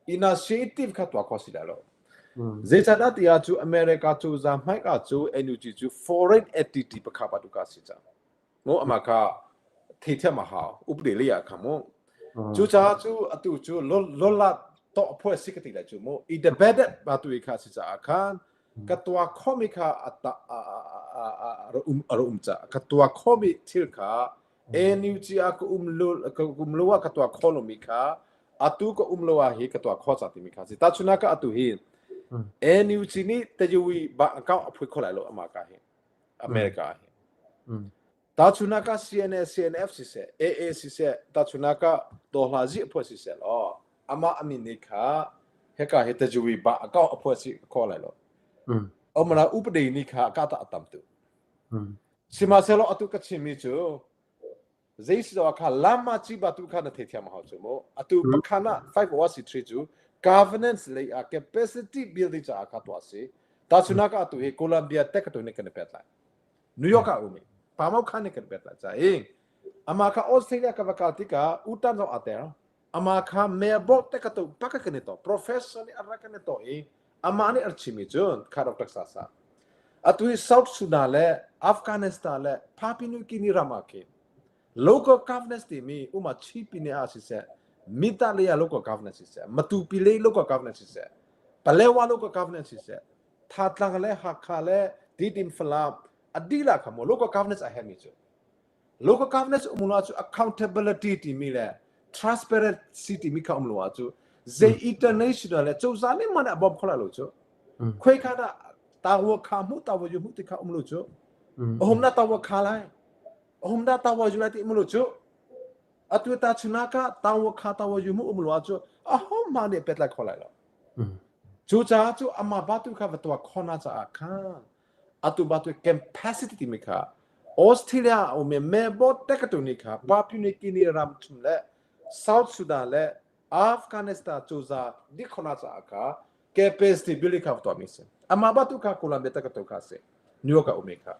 initiative kha tuah kho si lai lo. Zeicahdah tiah cu America cu za hmaika cu NUG cu foreign entity pakha patu ka si cang. Mu amah kha theithiam a hau upde lei ah kha mu cucaah cu atu cu lola to phuai si ka ti lai cu mu i the bed ba tu i kha si caah khan ka tua khomi kha a um a um ca ka tua khomi thil kha NUG a ka um lu ka um lu ka tua kho lomi kha atu ka um lo ah hi ka tua kho ca timi kha si ta chuna ka atu hi NUG nih tajuwi ba account a phui kho lai lo ama ka hi America hi. Tahchunak ah CNA, CNF siseh, AA siseh, tahchunak ah Dohla zi phuah siseh law amah amin nih kha heka hi tajuwi ba akau a phuah si kho lai lo. Omana upade ni kha ka ta atam tu. Sihmanhsehlaw atu ka chimmi cu zei si kha lama chi ba tu kha na theithiam hau chu mu atu pakhan ah 501c3 cu governance lei ah capacity building caah kha tuah si tahchunak ah atu hi Columbia tech tu nih kan pet lai New York ah umi Pamau khan nih kan pet lai ca i ama kha Australia ka va kal tikah utan zong ater ama kha Melbourne te ka tu paka kan i to professor nih arra kan i to i ama nih ar chimi cun kha Dr. Sasa atu hi South Sudan le Afghanistan le Papua New Guinea ram ah khin local governance timi uma chipi ne ah siseh mita le local governance siseh matupi le local governance siseh palewa local governance siseh Thatlang le Hakha le Titim Falam adila kha mo local governance a hemi cu local governance umuna cu accountability timi le Transparency timi kha um lo ahcu zei international le cozah nih man a bawm kho lai lo cu. Khoi kha dah tawa kha hmu tawa yu hmu ti kha um lo cu. Ahum na tawa kha lai. Ahum na tawa yu lai ti um lo cu. Atu ta chuna ka tawa kha tawa yu mu um lo ahcu ahom ma nih pet lai kho lai lo. Cucaah cu amah batu kha va tuah khona caah khan atu batu capacity timi kha Australia a um i Melbourne tekatu nih kha Papua New Guinea ram chung le South Sudan le Afghanistan cozah dik khona caah kha capacity building kha va tuahmi si. Amah batu kha Columbia tekatu kha si. New York ah ummi kha.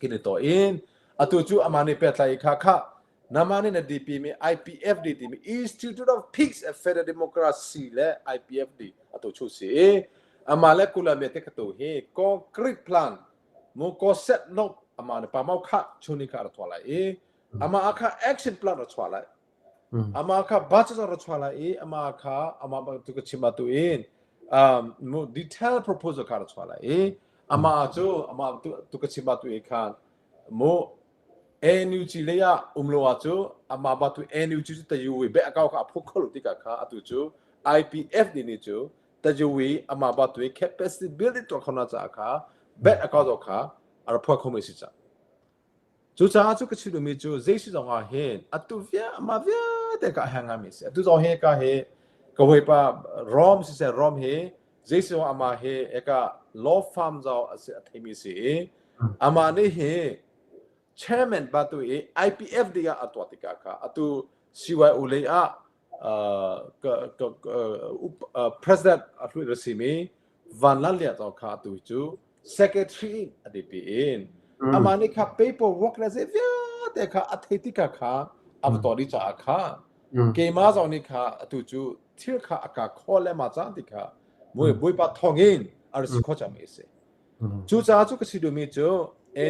Kini to in atu cu amah nih pehtlai i kha kha Nama nih na DP mi IPFD timi Institute of Peace and Federal Democracy le IPFD atu chu si i amah le Columbia te katu hi concrete plan mu ko set no ama ne pa mau kha chuni kha ra thwa lai i ama kha action plan ra chwa lai ama kha budget ra chwa lai i ama kha ama tu ka chima tu in um mu detail proposal kha ra chwa lai i ama cu ama tu tu ka chima tu i khan mu NUG lei ah um lo ah cu amah ba tu NUG cu tayu be akau kha a phuk kho lo tikah kha atu cu IPF ni ni cu tayu amah ba tu capacity building tuah kho na caah kha bet akau zo kha a ra phuah kho mi si ca. Cucaah cu ka chim duhmi cu zei si zong ah hin atu via amah vialte ka hang mi si. Atu zong hi ka hi ka hawipa Rom siseh Rom hi zei si zong amah hi eka law firm zau a si a theimi si i amah nih hi chairman pa tu i IPFD ah a tuah tikah kha atu CYO lei ah president a hluit a simi Van Lal Lian zong kha atu cu secretary a ti in amah nih kha paperwork le zei vialte kha a thei tikah kha a va tuah dih caah kha keimah zong nih kha atu cu thil kha a ka khawl le ma cang ti kha Bawipa thawng in a ra si kho cang mi a si. Cucaah cu ka si duhmi cu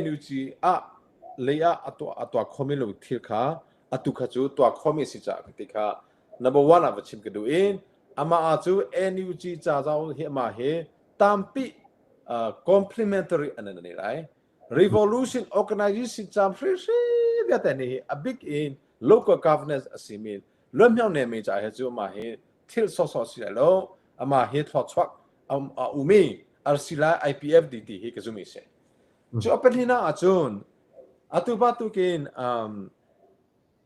NUG ah lei ah a tuah a tuah khomi lo thil kha atu kha cu tuah khomi a si caah ka ti kha number one ah va chim ka duh in amah ah cu NUG ca zong hi amah hi tampi complementary an nei lai. Revolution organization cam hrihri vialte nih hi a big in local governance a simi luanhmeo ne mi ca he cu amah hi thil sawsawh si lai lo amah hi thluachuak a umi arsi lai IPFD ti hi ka zumi si. Cu a pahnihnak ahcun atu ba tukin um,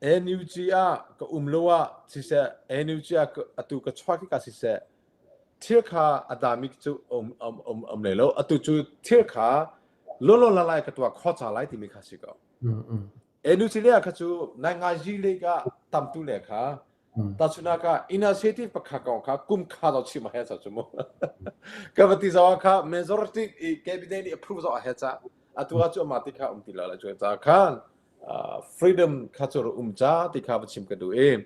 NUG ah ka um lo ah siseh NUG ah atu ka chuak ka siseh thil kha a dami cu um um um um le lo atu cu thil kha lolo la lai ka tua kho cha lai timi kha si ko. NUG le kha cu nai ngai ji le ka tamtu le kha Tahchunhnak ah initiative pakhat kong kha kum kha zo chim a he cha chu mu. Ka va ti zo kha majority i cabinet nih approve zo a he cha. Atu ah cu ama ti kha um ti lo la chu cha khan freedom kha chu um cha ti kha va chim ka du i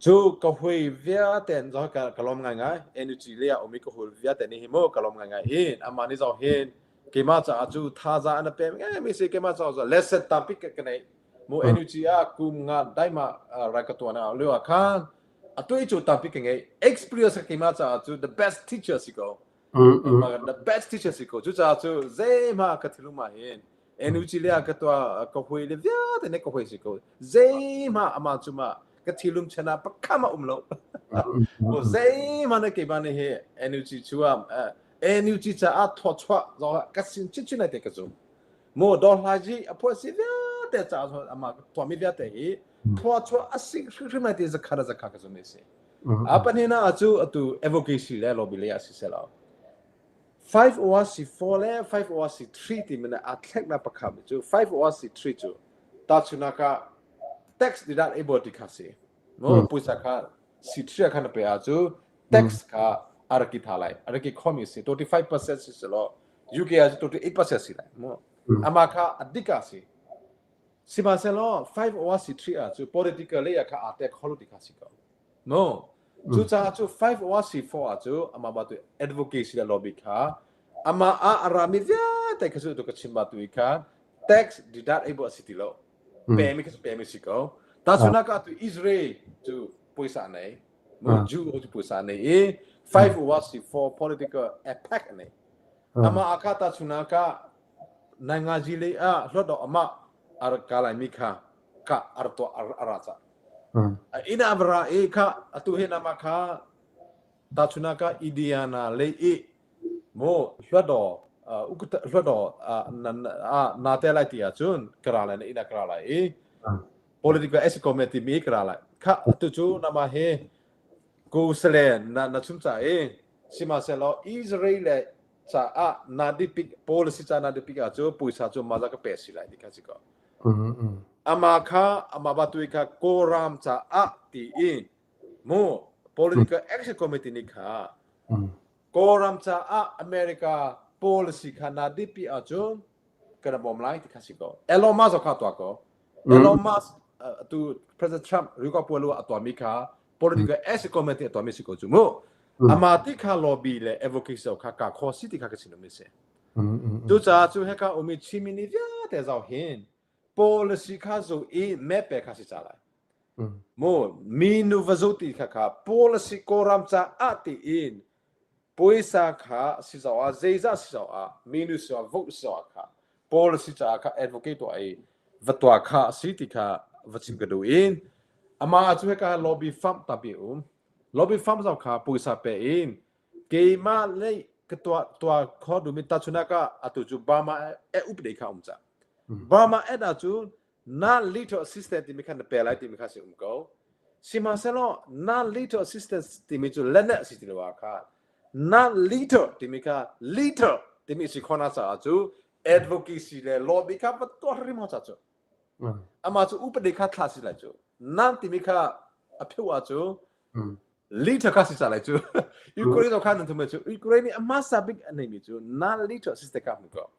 cu ka hui viaten zo ka ka lom ngai ngai NUG le a umi ka hul viate ni hi mu ka lom ngai ngai in ama ni zo hin keima cha cu thaza an pem ngai mi si keima cha zo lesson tampi ka nei Mu NUG ah kum nga daima rai ka tuan ah lio ah khan atu i cu tampi ka ngei experience ka keimah caah cu the best teacher si ko the best teacher si ko cu caah cu zeima ka thilum ah hin NUG le ah ka tua ka hui le vialte ne ka hui si ko zeima ama cu ma ka thilum chana pakhama um lo mu zeima ne keimah ne hi NUG chu ah NUG caah thawchuah zong ka sin chin chin ai te ka zum Maw dawrhlai a phuah si vialte caah cun amah tuahmi vialte hi thluachuah a si hrimhrim lai ti zakhat a zakha ka zum i si. A pahnihnak ah cu atu advocacy le lobby lei ah si selaw 5 ORC 4 le 5 ORC 3 timi na aa thleknak pakhat cu 5 ORC 3 cu tahchunak ah tax deductible ti kha si. Maw puisa kha C3 kha na pe ah cu tax kha a rak i tha lai a rak i khomi si 25% si selaw UK ah 28% si lai mu ama kha a dik ah si sihmanhsehlaw 5 ORC 3 ah cu political lei ah kha aa tek kholo ti kha si ko no cucaah cu 5 ORC 4 ah cu ama ba tu advocacy le lobby kha ama a arami vialte kha cu tu ka chim ba tu i kha tax deductible a si ti lo pemi kha cu pemi si ko tahchunak ah tu Israel cu puaisa nei mu Jew cu puaisa nei i 5 ORC 4 political impact nei Amah ah kha tahchunhnak ah naingazi lei ah hlawt awk amah a rak ka laimi kha ka a rak tuah a ra cah. Inn ah va ra i kha atu hi nama kha tahchunah ka Indiana lei i mu hluatdaw hluatdaw na te lai ti ahcun ka ra lai na inn ah ka ra lai i political action timi ka ra lai. Kha atu cu nama hi kusale na na chum ca i sihmanhsehlaw Israel le caah na dipik policy ca na dipik ah cu puisa cu maza ka pe si lai ti kha si ko. Ama kha ama ba tui kha Kawlram caah ti i mu political action committee nih kha Kawlram caah America policy kha na dipi ahcun kan bawm lai ti kha si ko. Elon Musk kha tuah ko. Elon Musk tu President Trump Rico Puelu a tuahmi kha political action committee a tuahmi si ko cu mu. Ama ti kha lobby le advocacy kha ka kho si ti kha ka chim mi si. Cucaah cu hika ummi Chinmi nih vialte zoh hin policy kha zoh i map pe kha si ca lai. Mu mi nu va zoh ti kha kha policy Kawlram caah tiin puaisa kha si zoh ah zeizah si zoh ah minu si ah vote si zoh ah kha policy caah kha advocate tuah i va tuah kha si ti kha va chim ka duh in amah cu hika lobby firm tampi um lobby firm zong kha puaisa pe in Keimah lei ka tuah tuah kho duhmi tahchunak ah atu cu Burma e update kha um ca. Burma act ahcun non-lethal assistance timi kha na pe lai timi kha si um ko. Sihmanhsehlaw non-lethal assistance timi cu lenet si ti lo ah khan non-lethal timi kha lethal timi si khona caah cu advocacy le lobby kha va tuah hrim ho ca cu. Amah cu upadi kha thla si lai cu. Non timi kha a pheu ah cu Liter kha si sa lai cu. Ukraine kha nan thum cu Ukraine nih a hmasa bik a neimi cu non liter assistant kha hmu ko.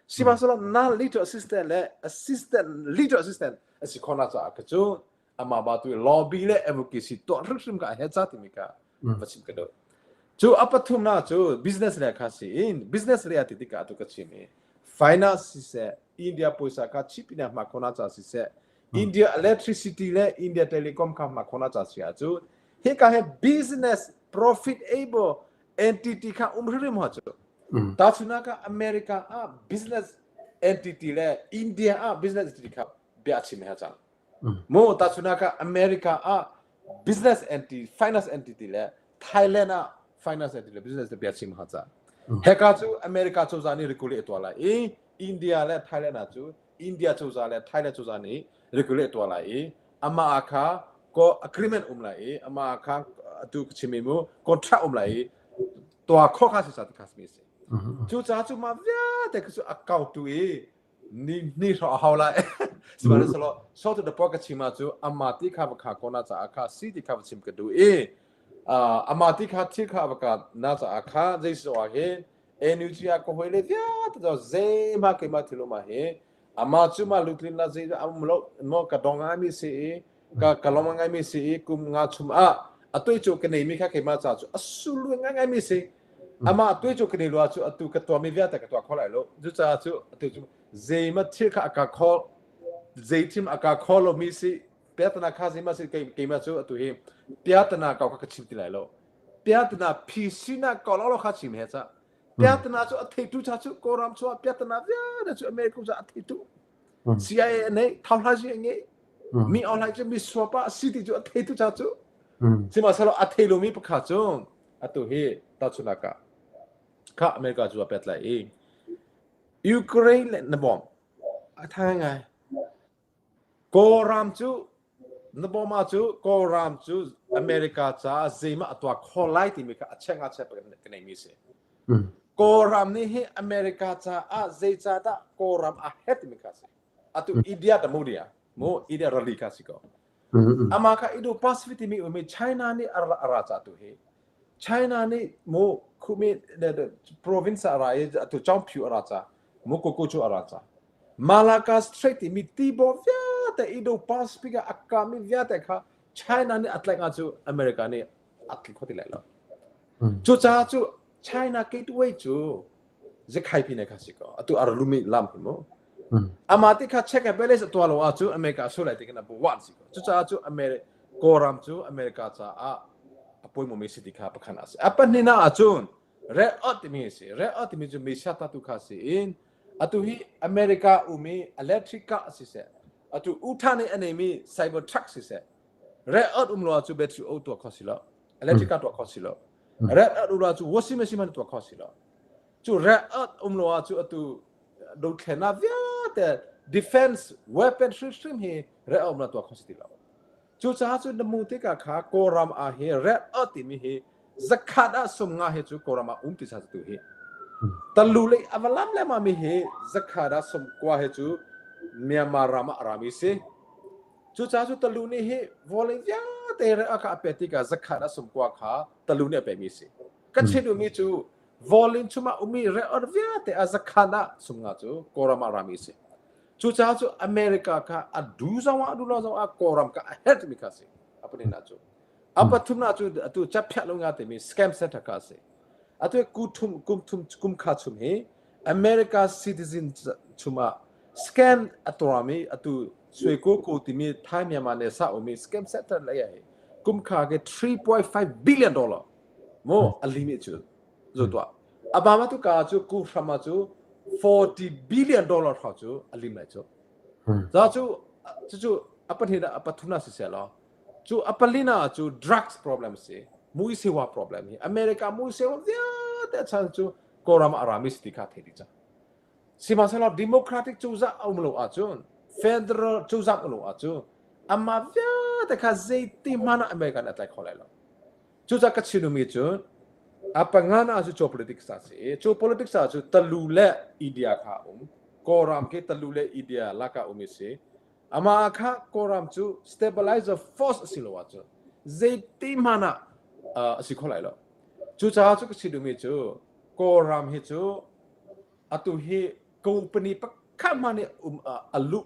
Sihmanhsehlaw non liter assistant le assistant liter assistant a si khona caah ka cu amah ba tu lobby le advocacy tuah hrimhrim ka he ca timi ka va chim ka duh. Cu a pathumnak cu business le kha si in business le ti tikah tu ka chim i finance siseh India puaisa kha chip in hma khona ca siseh India electricity le India telecom kha hma khona ca si ahcun hika he business profitable entity kha um hrim ha cu tahchunak ah America ah business entity le India ah business entity kha bia chim ha cang mu tahchunak ah America ah business entity finance entity le Thailand ah finance entity le business le bia chim ha ca heka cu America cozah nih regulate tuah lai i India le Thailand ah cu India cozah le Thailand cozah nih regulate tuah lai i amah kha ko agreement um lai i amah kha atu ka chim mu contract um lai i tuah kho kha si sa ti kha mi si cu ca cu ma vialte cu account tu i ni ni hro a hau lai sihmanhsehlaw so to the point ka chim ah cu ama ti kha va kha ko na caah kha si ti kha va chim ka duh i ama ti kha thil kha va ka na caah kha zei so ah hin NUG ah ka hoi le vialte cu zeihmah keimah thil um ah hi amah cu mah lutlin la zei a um lo no ka dong ngai mi si i ka ka lom ngai mi si i kum nga chum ah atui cu ka nei mi kha keimah ca cu a sulu ngai ngai mi si amah tui cu ka nei lua cu atu ka tuah mi vialte ka tuah kho lai lo cu caah cu atu cu zeima thil kha a ka kho zei thim a ka kho lo mi si piatana kha zeima si keimah cu atu hi piatana kau kha ka chim ti lai lo Piatana phisina ko lo kha chim he ca. Piatana cu a theitu cha cu Kawlram chuah piatana vialte cu America cu a theitu. CIA nei thau hla ji nge mi online cu mi suapa si ti cu a theitu cha cu. Sihmanhsehlaw a thei lomi pakhat cu atu hi tahchunhnak ah kha America cu a pet lai i Ukraine le na bawm a tha ngai Kawlram cu na bawm cu Kawlram cu America caah zeimah a tuah kho lai timi kha a cheng ah chep ka neimi si. Kawlram nih hi America caah zeicahdah Kawlram a het timi kha si. Atu India ta mu dia mu India rali kha si ko. Ama kha Indo Pacific timi umi China nih a ra ca tu hi China nih mu khumi province a ra i atu Chongphiu a ra ca mu Koko cu a ra ca Malacca Strait timi tibaw vialte Indo-Pacific ah a kami vialte kha China nih a tlaih nga cu America nih a tli kho ti lai lo. Cucaah cu China gateway cu zikhai ne kha si ko. Atu a lumi lam hi mu. Ama ti kha check and balance a tuah lo ahcun America a sulai ti kan a wan si ko. Cucaah cu America Kawlram cu America caah a pawimawmi si ti kha pakhat a si. A pahnihnak ahcun Red Earth timi a si. Red Earth timi cu Mesia tatu kha si in atu hi America um i electric car siseh, atu Utah nih a neimi cyber truck siseh. Red earth um lo cu battery o tuah kho si lo. Electric car tuah kho si lo. Red earth um lo cu washing machine man tuah kho si lo. Cu red earth um lo cu atu dothlennak vialte defense weapon hrimhrim hi red earth um lo tuah kho si ti lo. Cucaah cun na hmuh tikah kha Kawlram ah hi red earth timi hi zakhat ah sum nga hi cu Kawlram ah um ti sa tu hi. Talu le a va lam lengmang mi hi zakhat ah sum kua hi cu Myanmar ram ah a rami si. Cucaah cu talu nih hi vawlei vialte red earth kha a pek tikah zakhat ah sum kua kha talu nih a pekmi si. Kan chim duhmi cu vawlei chungah ummi red earth vialte ah zakhat ah sum nga cu Kawlram ah a rami si. Cucaah cu America kha a du zong ah du lo zong ah Kawlram kha a herh timi kha a si. A pahnihnak cu. A pathumnak cu atu caphiah lo nga timi scam center kha a si. Atu kum thum kum thum kum kha chung hi America citizen chungah scam a tuami atu Sui Ko Ko timi Thai Myanmar ne sa umi scam center lei ah hi kum kha ke 3.5 billion dollar mo a limit cu zo tuah Obama tu ka cu ku hrama cu 40 billion dollar hra cu a lim lai cu za cu cu a pahnih a pathum na si se law cu a palina cu drugs problem si mui sewa problem hi America mui sewa vialte chan cu Kawlram ah rami si ti kha thei dih cang sihmanhsehlaw democratic cozah a um lo ahcun federal cozah um lo ahcun amah vialte kha zeiti hmanh ah America nih a tlai kho lai lo Cucaah ka chimmi cu a pangana cu geopolitics a si i cu politics ah cu talu le India kha a um. Kawlram khi talu le India lakah um i si. Amah kha Kawlram cu stabilizer force a si lo ahcun zeiti hmanh ah uh, a si kho lai lo. Cucaah cu ka chim duhmi cu Kawlram hi cu atu hi company pakhat hmanh nih um a luh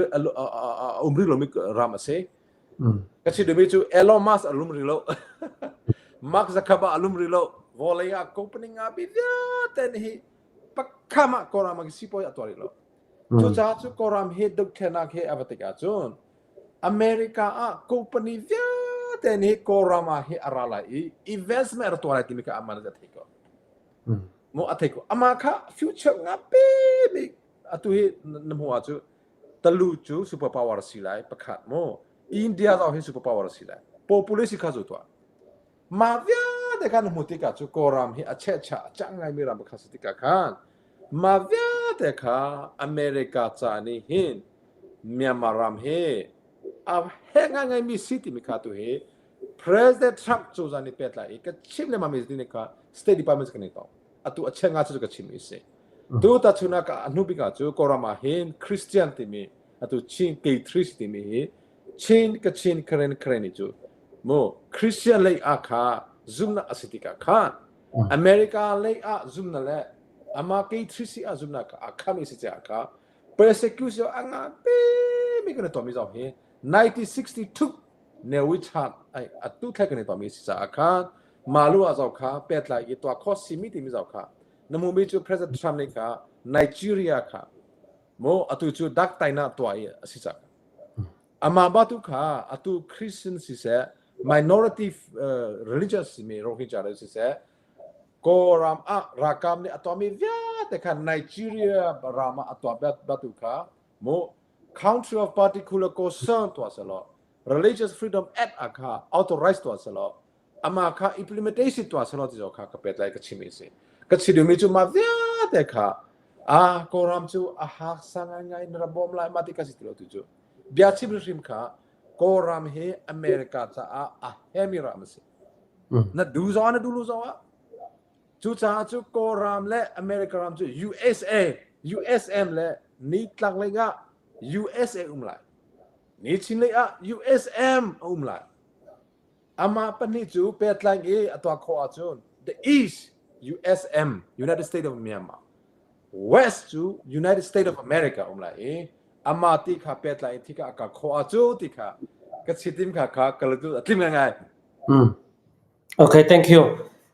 a um rih lomi ram a si. Ka chim duhmi cu Elon Musk a lum rih lo. Mark Zuckerberg a lum rih lo. Vawlei ah company nga bi vialte nih hi pakhat mah Kawlram ah sipuai a tuah rih lo. Cucaah cu Kawlram hi dothlennak he a va tik ahcun America ah company vialte nih Kawlram ah hi a ra lai i investment a tuah lai timi kha aman a thei ko. Mu a thei ko. Amah kha future nga pe bik atu hi na hmuh ah cu talu cu super power si lai pakhat mu India zong hi super power si lai population kha zu tuah ma vialte khan hmu tikah cu Kawlram hi a chehcha a cang ngaimi ram pakhat si tikah khan ma vialte kha America ca nih hin Myanmar ram hi a he ngai mi si timi kha tu hi President Trump cozah nih pehtlai i ka chim le mami ni kha State Department kan i tong atu a chenga cu ka chim i si tu ta chuna ka hnu bik ah cu Kawlram ah hin Christian timi atu Chin K3 timi hi Chin Kachin Karen Karen cu mu Christian lei ah kha zumna a si tikah khan America lei ah zumna le ama K3C ah zumna ka a kham i si cha kha persecution a nga pe mi kan to mi zong hi 1962 ne wi chan ai atu thlai kan to mi si cha khan malu a zau kha petlai i tua kho simi timi zau kha na mu mi cu President Trump nih kha Nigeria kha mo atu cu dak taina tua i a si cang ama ba tu kha atu Christian si seh minority uh, religious simi Rohingya le si seh Kawlram ah ralkap nih a tuahmi vialte kha Nigeria ram ah a tuah batu kha mu country of particular concern tuah selaw religious freedom act ah kha authorize tuah selaw ama kha implementation tuah selaw ti kha ka pet lai ka chim i si ka chim duhmi cu mah vialte kha a Kawlram cu a hak sa ngaingai na ra bawm lai ma ti ka si ti lo tu cu bia chim hrim kha Kawlram hi America caah a hemi ram a si na du zong na du lu zong ah cucaah cu Kawlram le America ram cu USA USM le nitlak lei ah USA um lai ni chin lei ah USM a um lai amah pahnih cu pehtlai i a tuah khawh ahcun the East USM United States of Myanmar West cu United States of America um lai i amah ti kha pehtlai i thika a kal khawh ahcun ti kha ka chitim kha kha ka a tlim ngai Mm. Okay, thank you.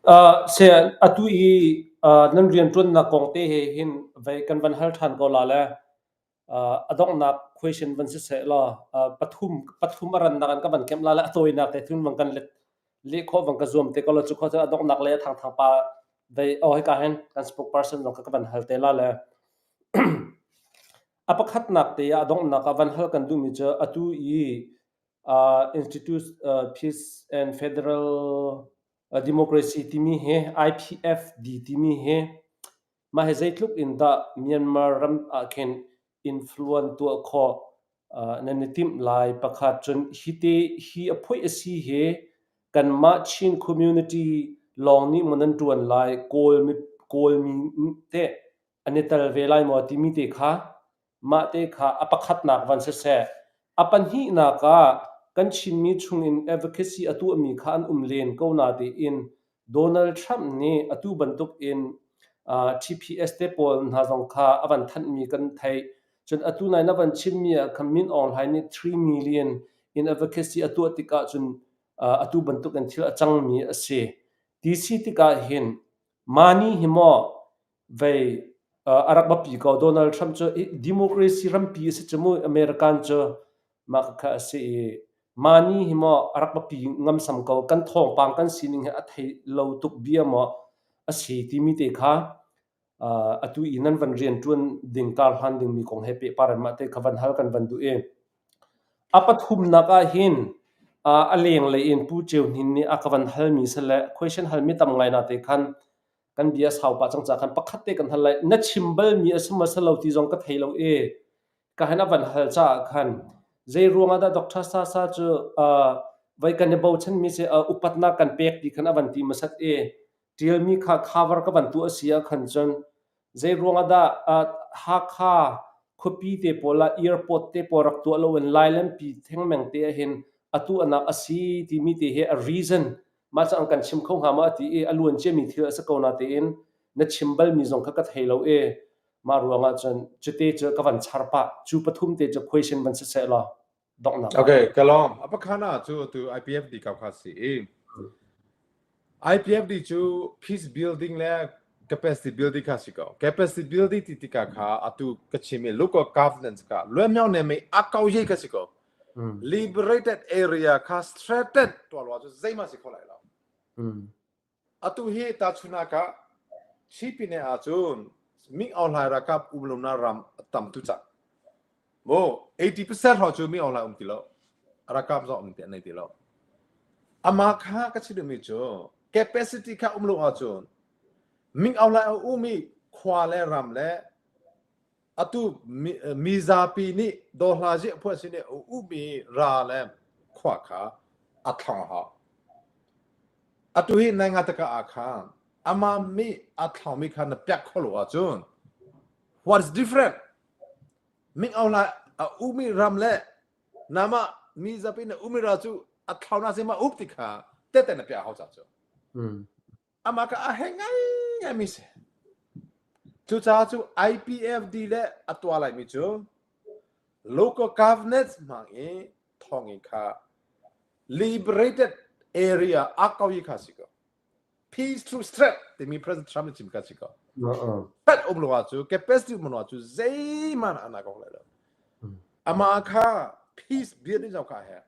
Uh, se atu i uh, nan rian ṭuannak kong te he hin vei kan van hal ṭhan ko la le a donghnak question van si seh law pathum pathum a rannak an ka van kemh la le a tawinak te thun van kan let leh khawh van ka zuam te ko la cu kho a donghnak le a thang thang pa vei oh hika hin kan spokesperson zong ka van hal te la le a pakhatnak te ah a donghnak ah van hal kan duhmi cu atu i. Institute Peace and Federal Democracy timi hi IPFD timi hi mah hi zeitluk in dah Myanmar ram ah khin influence tuah khawh nan i timh lai pakhat cun hi te hi a phoih a si hi kanmah Chin community lawng nih maw nan ṭuan lai Kawl Kawlmi teh an i tel ve lai maw timi te kha Mah te kha a pakhatnak van siseh, a pahnihnak ah kan Chinmi chungin advocacy a tuahmi kha an um len ko natein Donald Trump nih atu bantukin TPS te pawl hna zong kha a van thanhmi kan theih. Cun atu nai na van chimmi ah khan Min Aung Hlaing nih 3 million in advocacy a tuah tikah cun atu bantukin thil a cangmi a si. Ti si tikah hin mah ni hi maw vei a rak biapi ko. Donald Trump cu democracy rampi a si cu mu American cu mah kha a si i mah ni hi maw a rak biapi ngamsam ko. Kan thawngpang kan sining hi a thei lo tuk bia maw a si timi te kha atu i nan van rian ṭuan ding kar hlan dingmi kong he pehpar in mah te kha van hal kan van duh i a pathumnak ah hin a lenglei in Pu Ceu Hnin nih a ka van halmi sile question halmi tam ngai na te khan kan bia sau pah cang ca khan pakhat te kan hal lai na chim balmi a si maw si lo ti zong ka thei lo i ka han a van hal caah khan zei ruangah dah Dr. Sasa cu vai kan i bochan mi si upatnak kan pek ti khan a van ti hmasat i tialmi kha cover ka van tuah si ah khan cun zei ruangah dah Hakha khuapi te pawl ah airport te pawl rak tuah loin Lailenpi thengmeng te ah hin atu anak a si timi te hi a reason mah cu an kan chim kho hnga maw a ti i a luan ciami thil a si ko natein na chim balmi zong kha ka thei lo i mah ruangah cun cute cu ka van char pah cu pathum te cu question van si seh law donghnak Okay, ka lawm. A pakhana cu tu IPFD ka kha si i IPFD cu peace building le capacity building kha si ko. Capacity building ti tikah kha atu ka chim i local governance ka luan ne mei a kau ye kha si ko. Liberated area kha threatened tuah lo ahcun zeihmanh si kho lai lo. Atu hi tahchunak ah Chin Pyine ahcun Ming Aung Hlaing ralkap um lonak ram a tam tu cang. Mu 80% hrawng cu Ming Aung Hlaing um ti lo. Ralkap zong um ti an nei ti lo. Amah kha ka chim duhmi cu capacity kha um lo ahcun Ming Aung Hlaing a um i khua le ram le Atu mizapi nih dawhlaziah phuah sin i a ummi ra le khua kha a thlong hau. Atu hi nai nga taka ah khan amah mi a thlongmi kha na piak kho lo ahcun what is different? Ming Aung Hlaing a ummi ram le nama mizapi na ummi ra cu a thlong na ma up ti kha tete na piak hau ca cu. Amah kha a hei ngaingaimi si. Cucaah cu IPFD le a tuah laimi cu local governance hmang i thawngin kha liberated area a kau i kha si ko. Peace through strength timi President Trump nih chim kha si ko. That um lo ahcu capacity um lo ahcu zeihmanh an kong lai lo. Amah kha peace building zong kha a herh.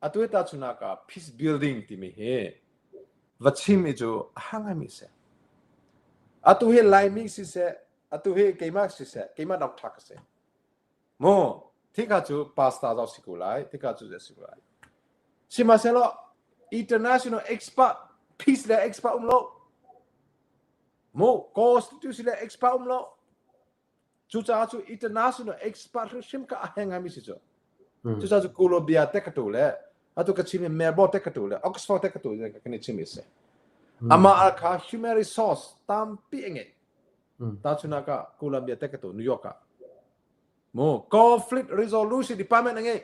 Atu hi tahchunhnak ah peace building timi hi va chim i cu a har ngaimi a si. Atu hi Laimi siseh, atu hi keimah siseh, keimah doctor ka si. Mu, thika cu pastor zong si ko lai, thika cu si ko lai. Sihmanhsehlaw international expert, peace le expert um lo. Mu, constitution le expert um lo. Cucaah cu international expert hrimhrim ka a heng ngaimi si cu. Cucaah cu Columbia te ka tu le atu ka chim i Melbourne te ka tu le Oxford te ka tu le kan i chim i si. Amah ah kha human resource tampi a ngei. Tahchunak ah Columbia te ka tu New York ah. Mu conflict resolution department a ngei.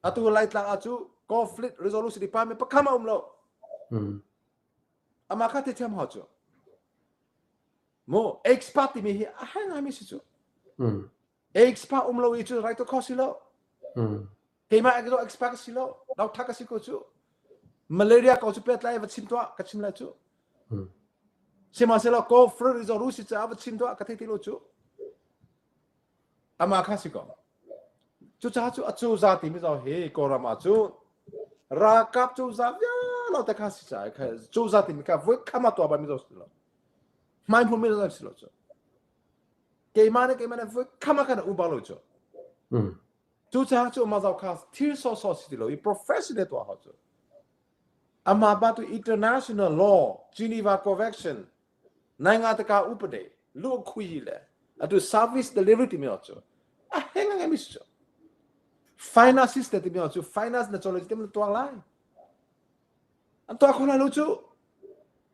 Atu Laitlang ah cu conflict resolution department pakhat a um lo. Amah kha thiam hau cu. Mu expert timi hi a har ngaimi si cu. Expert um lo i cu right to kho si lo. Keimah ek expert si lo. Doctor ka si ko cu. Malaria ko cu pet lai va chim tuah ka chim lai cu. Sihmanhsehlaw ko flu resolution caah va chim tuah ka thei ti lo cu. Amah kha si ko. Cucaah cu a cozah timi zong hi Kawlram ah cu ralkap cozah vialte te kha si caah kha cozah timi kha voi kham ah tuah bal mi zong si lo. Hmai hmu mi zong si lo cu. Keimah nih keimah nih voi kham ah khan um bal lo cu. Cucaah cu amah zoh kha thil sawhsawh si ti lo i professional tuah hau cu. Amah ba tu international law, Geneva Convention, nainga taka upade, lu khui le atu service delivery timi cu a heng ngai mi cu. Finance system timi cu finance na chawleh timi tuang lai. An tuah kho lai lo cu.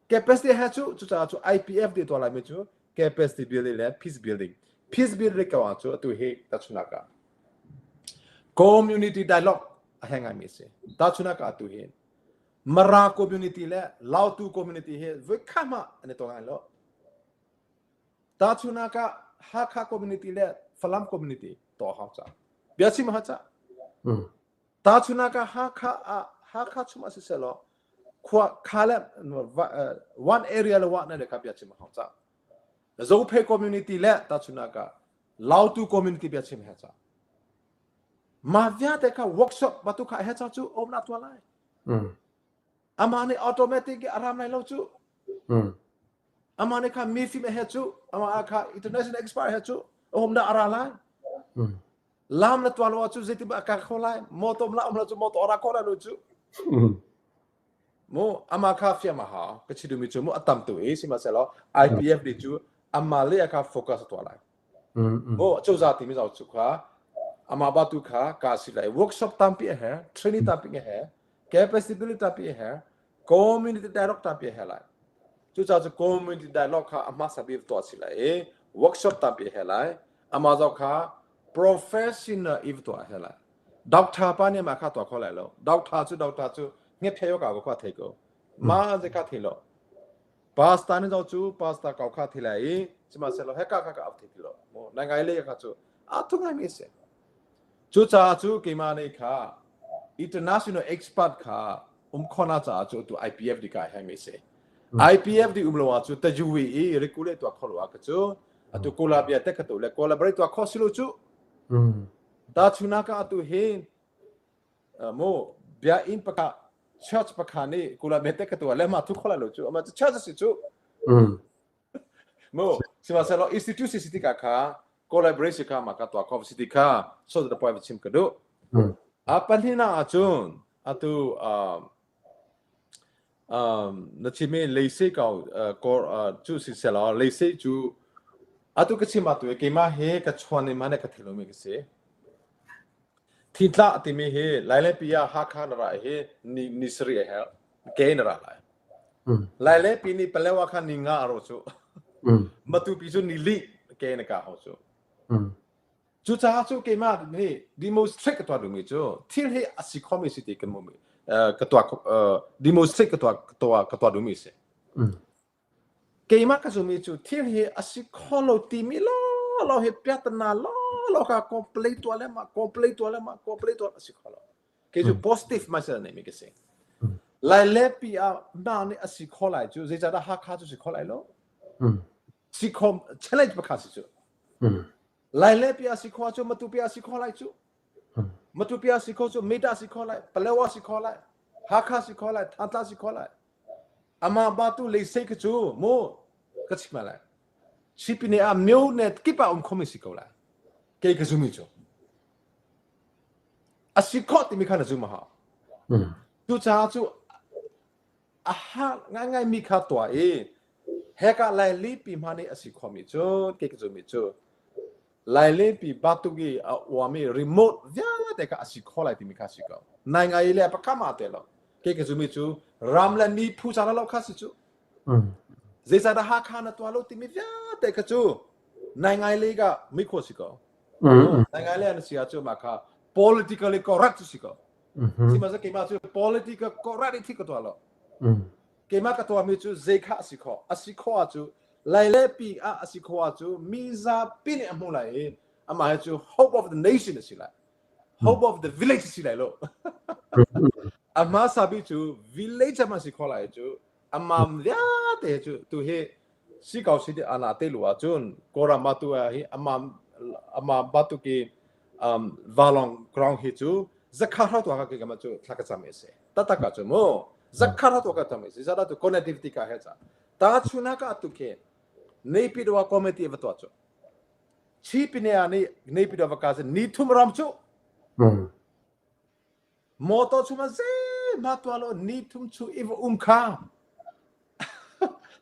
Capacity he cu cucaah cu IPF ti tuah lai mi cu capacity building le peace building. Peace building ko ah cu atu hi tahchunak ah community dialogue a heng ngaimi a si. Tahchunak ah atu hi Mara community le Lautu community hi voi kham ah an i tong ngai lo. Tahchunak ah Hakha community le Falam community to hau ca. Bia chim ha ca. Tahchunak ah Hakha ah Hakha chung ah siseh law khua kha le one area le one le kha bia chim hau ca. Zophe community le tahchunak ah Lautu community bia chim he ca. Ma vialte kha workshop batu kha he ca cu om na tua lai. Ama nih automatic i aram lai lo cu. Ama nih kha mi fim he cu ama kha international expert he cu om na ara lai. Lam na tuah lo ahcun zeitin a kar kho lai? Motor la um lo cu motor ra kho lai lo cu. Mu ama kha fiam a hau. Ka chi dumi cu mu a tam tu i sihmanhsehlaw IPF ni cu ama le a kha focus a tuah lai. Mu cozah timi zau cu kha ama ba tu kha ka si lai. Workshop tampi a her, training tampi a her, capacity building tampi a her, community dialogue tampi a her lai. Cucaah cu community dialogue kha a hmasa bik tuah si lai i workshop tampi a her lai. Amah zong kha professional i tuah a herh lai. Doctor pa nih mah kha tuah kho lai lo. Doctor cu doctor cu ngephei ka ko thei ko. Ma ze kha thei lo. Pastor ni zong cu pastor kau kha thei lai i sihmanhsehlaw heka kha ka ap thei ti lo. Mo na ngai le kha cu a thu ngai mi si. Cucaah cu keimah nih kha international expert kha um khona caah cu tu IPF di kai hai mi si. IPF di um lo ah cu tajuwi i regulate tuah kho lo ah ka cu atu Colombia te ka tu le collaborate tuah kho si lo cu. Ta chuna ka atu hin mu bia in paka church pakha nih Colombia te ka tu le ma thu khola lo cu ama church si cu. Mu sihmanhsehlaw institution si tikah kha collaboration kha ma ka tuah kho si ti kha so the point chim ka duh. A pahnihnak ahcun atu Na chimmi leisei ko cu siselaw leisei cu atu ka chim atu keimah hi ka chuan i mah ka thei lomi ka si. Thitlah timi hi Lailenpi ah Hakha na ra hi ni ni sarih a herh. Ke na ra lai. Lailenpi nih Palewa kha ni nga a ro cu. Matupi cu ni li ke na ka ho cu. Cucaah cu keimah nih demonstrate ka tuah duhmi cu thil hi a si khomi si ti kan hmuhmi ka tuah demonstrate ka tuah ka tuah ka tuah duhmi si. Keimah ka zummi cu thil hi a si kho lo timi law hi piatana law law kha complain tuah le mah complain tuah le mah complain tuah a si kho lo. Kei cu positive mindset a neimi ka si. Lai le pi ah na nih a si kho lai cu zeicahdah Hakha cu si kho lai lo? Si kho challenge pakhat si cu. Lailepi a si kho cu Matupi a si kho lai cu. Matupi a si kho cu Meta si kho lai, Palewa si kho lai, Hakha si kho lai, Thantlang si kho lai. Ama ba tu leisei ka cu mu ka chim lai. Sipine ah myo ne kip ah um khomi si ko lai. Kei ka zumi cu. A si kho timi kha na zum a hau. Cucaah cu a har ngaingai mi kha tuah i heka Lailipi hma nih a si khomi cu kei ka zummi cu Lailipi batuk i a uami remote vialte kha a si kho lai timi kha si ko. Nai ngai le pakam a te lo. Kei ka zummi cu ram le mi phu ca lo kha si cu. Zeicahdah Hakha na tuah lo timi vialte kha cu nai ngai le ka mi kho si ko. Nai ngai le na si ah cu mah kha politically correct cu si ko. Sihmanhsehlaw keimah cu political correct i thil ka tuah lo. Keimah ka tuahmi cu zei kha a si khawh? A si khawh ah cu Lailepi ah a si khawh ah cu mi zapi nih a hmu lai i amah hi cu hope of the nation a si lai. Hope of the village a si lai lo. A hmasa bik cu village ah a si khawh lai cu amam vialte cu tu hi si ko si ana te lu ahcun Kawlram ma tu ah hi amam amam batu ki um, valong ground hi cu zakha hra tu ka ke ma cu thla ka cham se tataka cu mu zakha hra tu ka cham se zada tu connectivity ka he cha ta chuna ka tu ke Naypyidaw committee va to chu chi pine ani Naypyidaw va ka ni thum ram chu. Motor chung ah zeihmah tuah lo ni thum chung i va um kha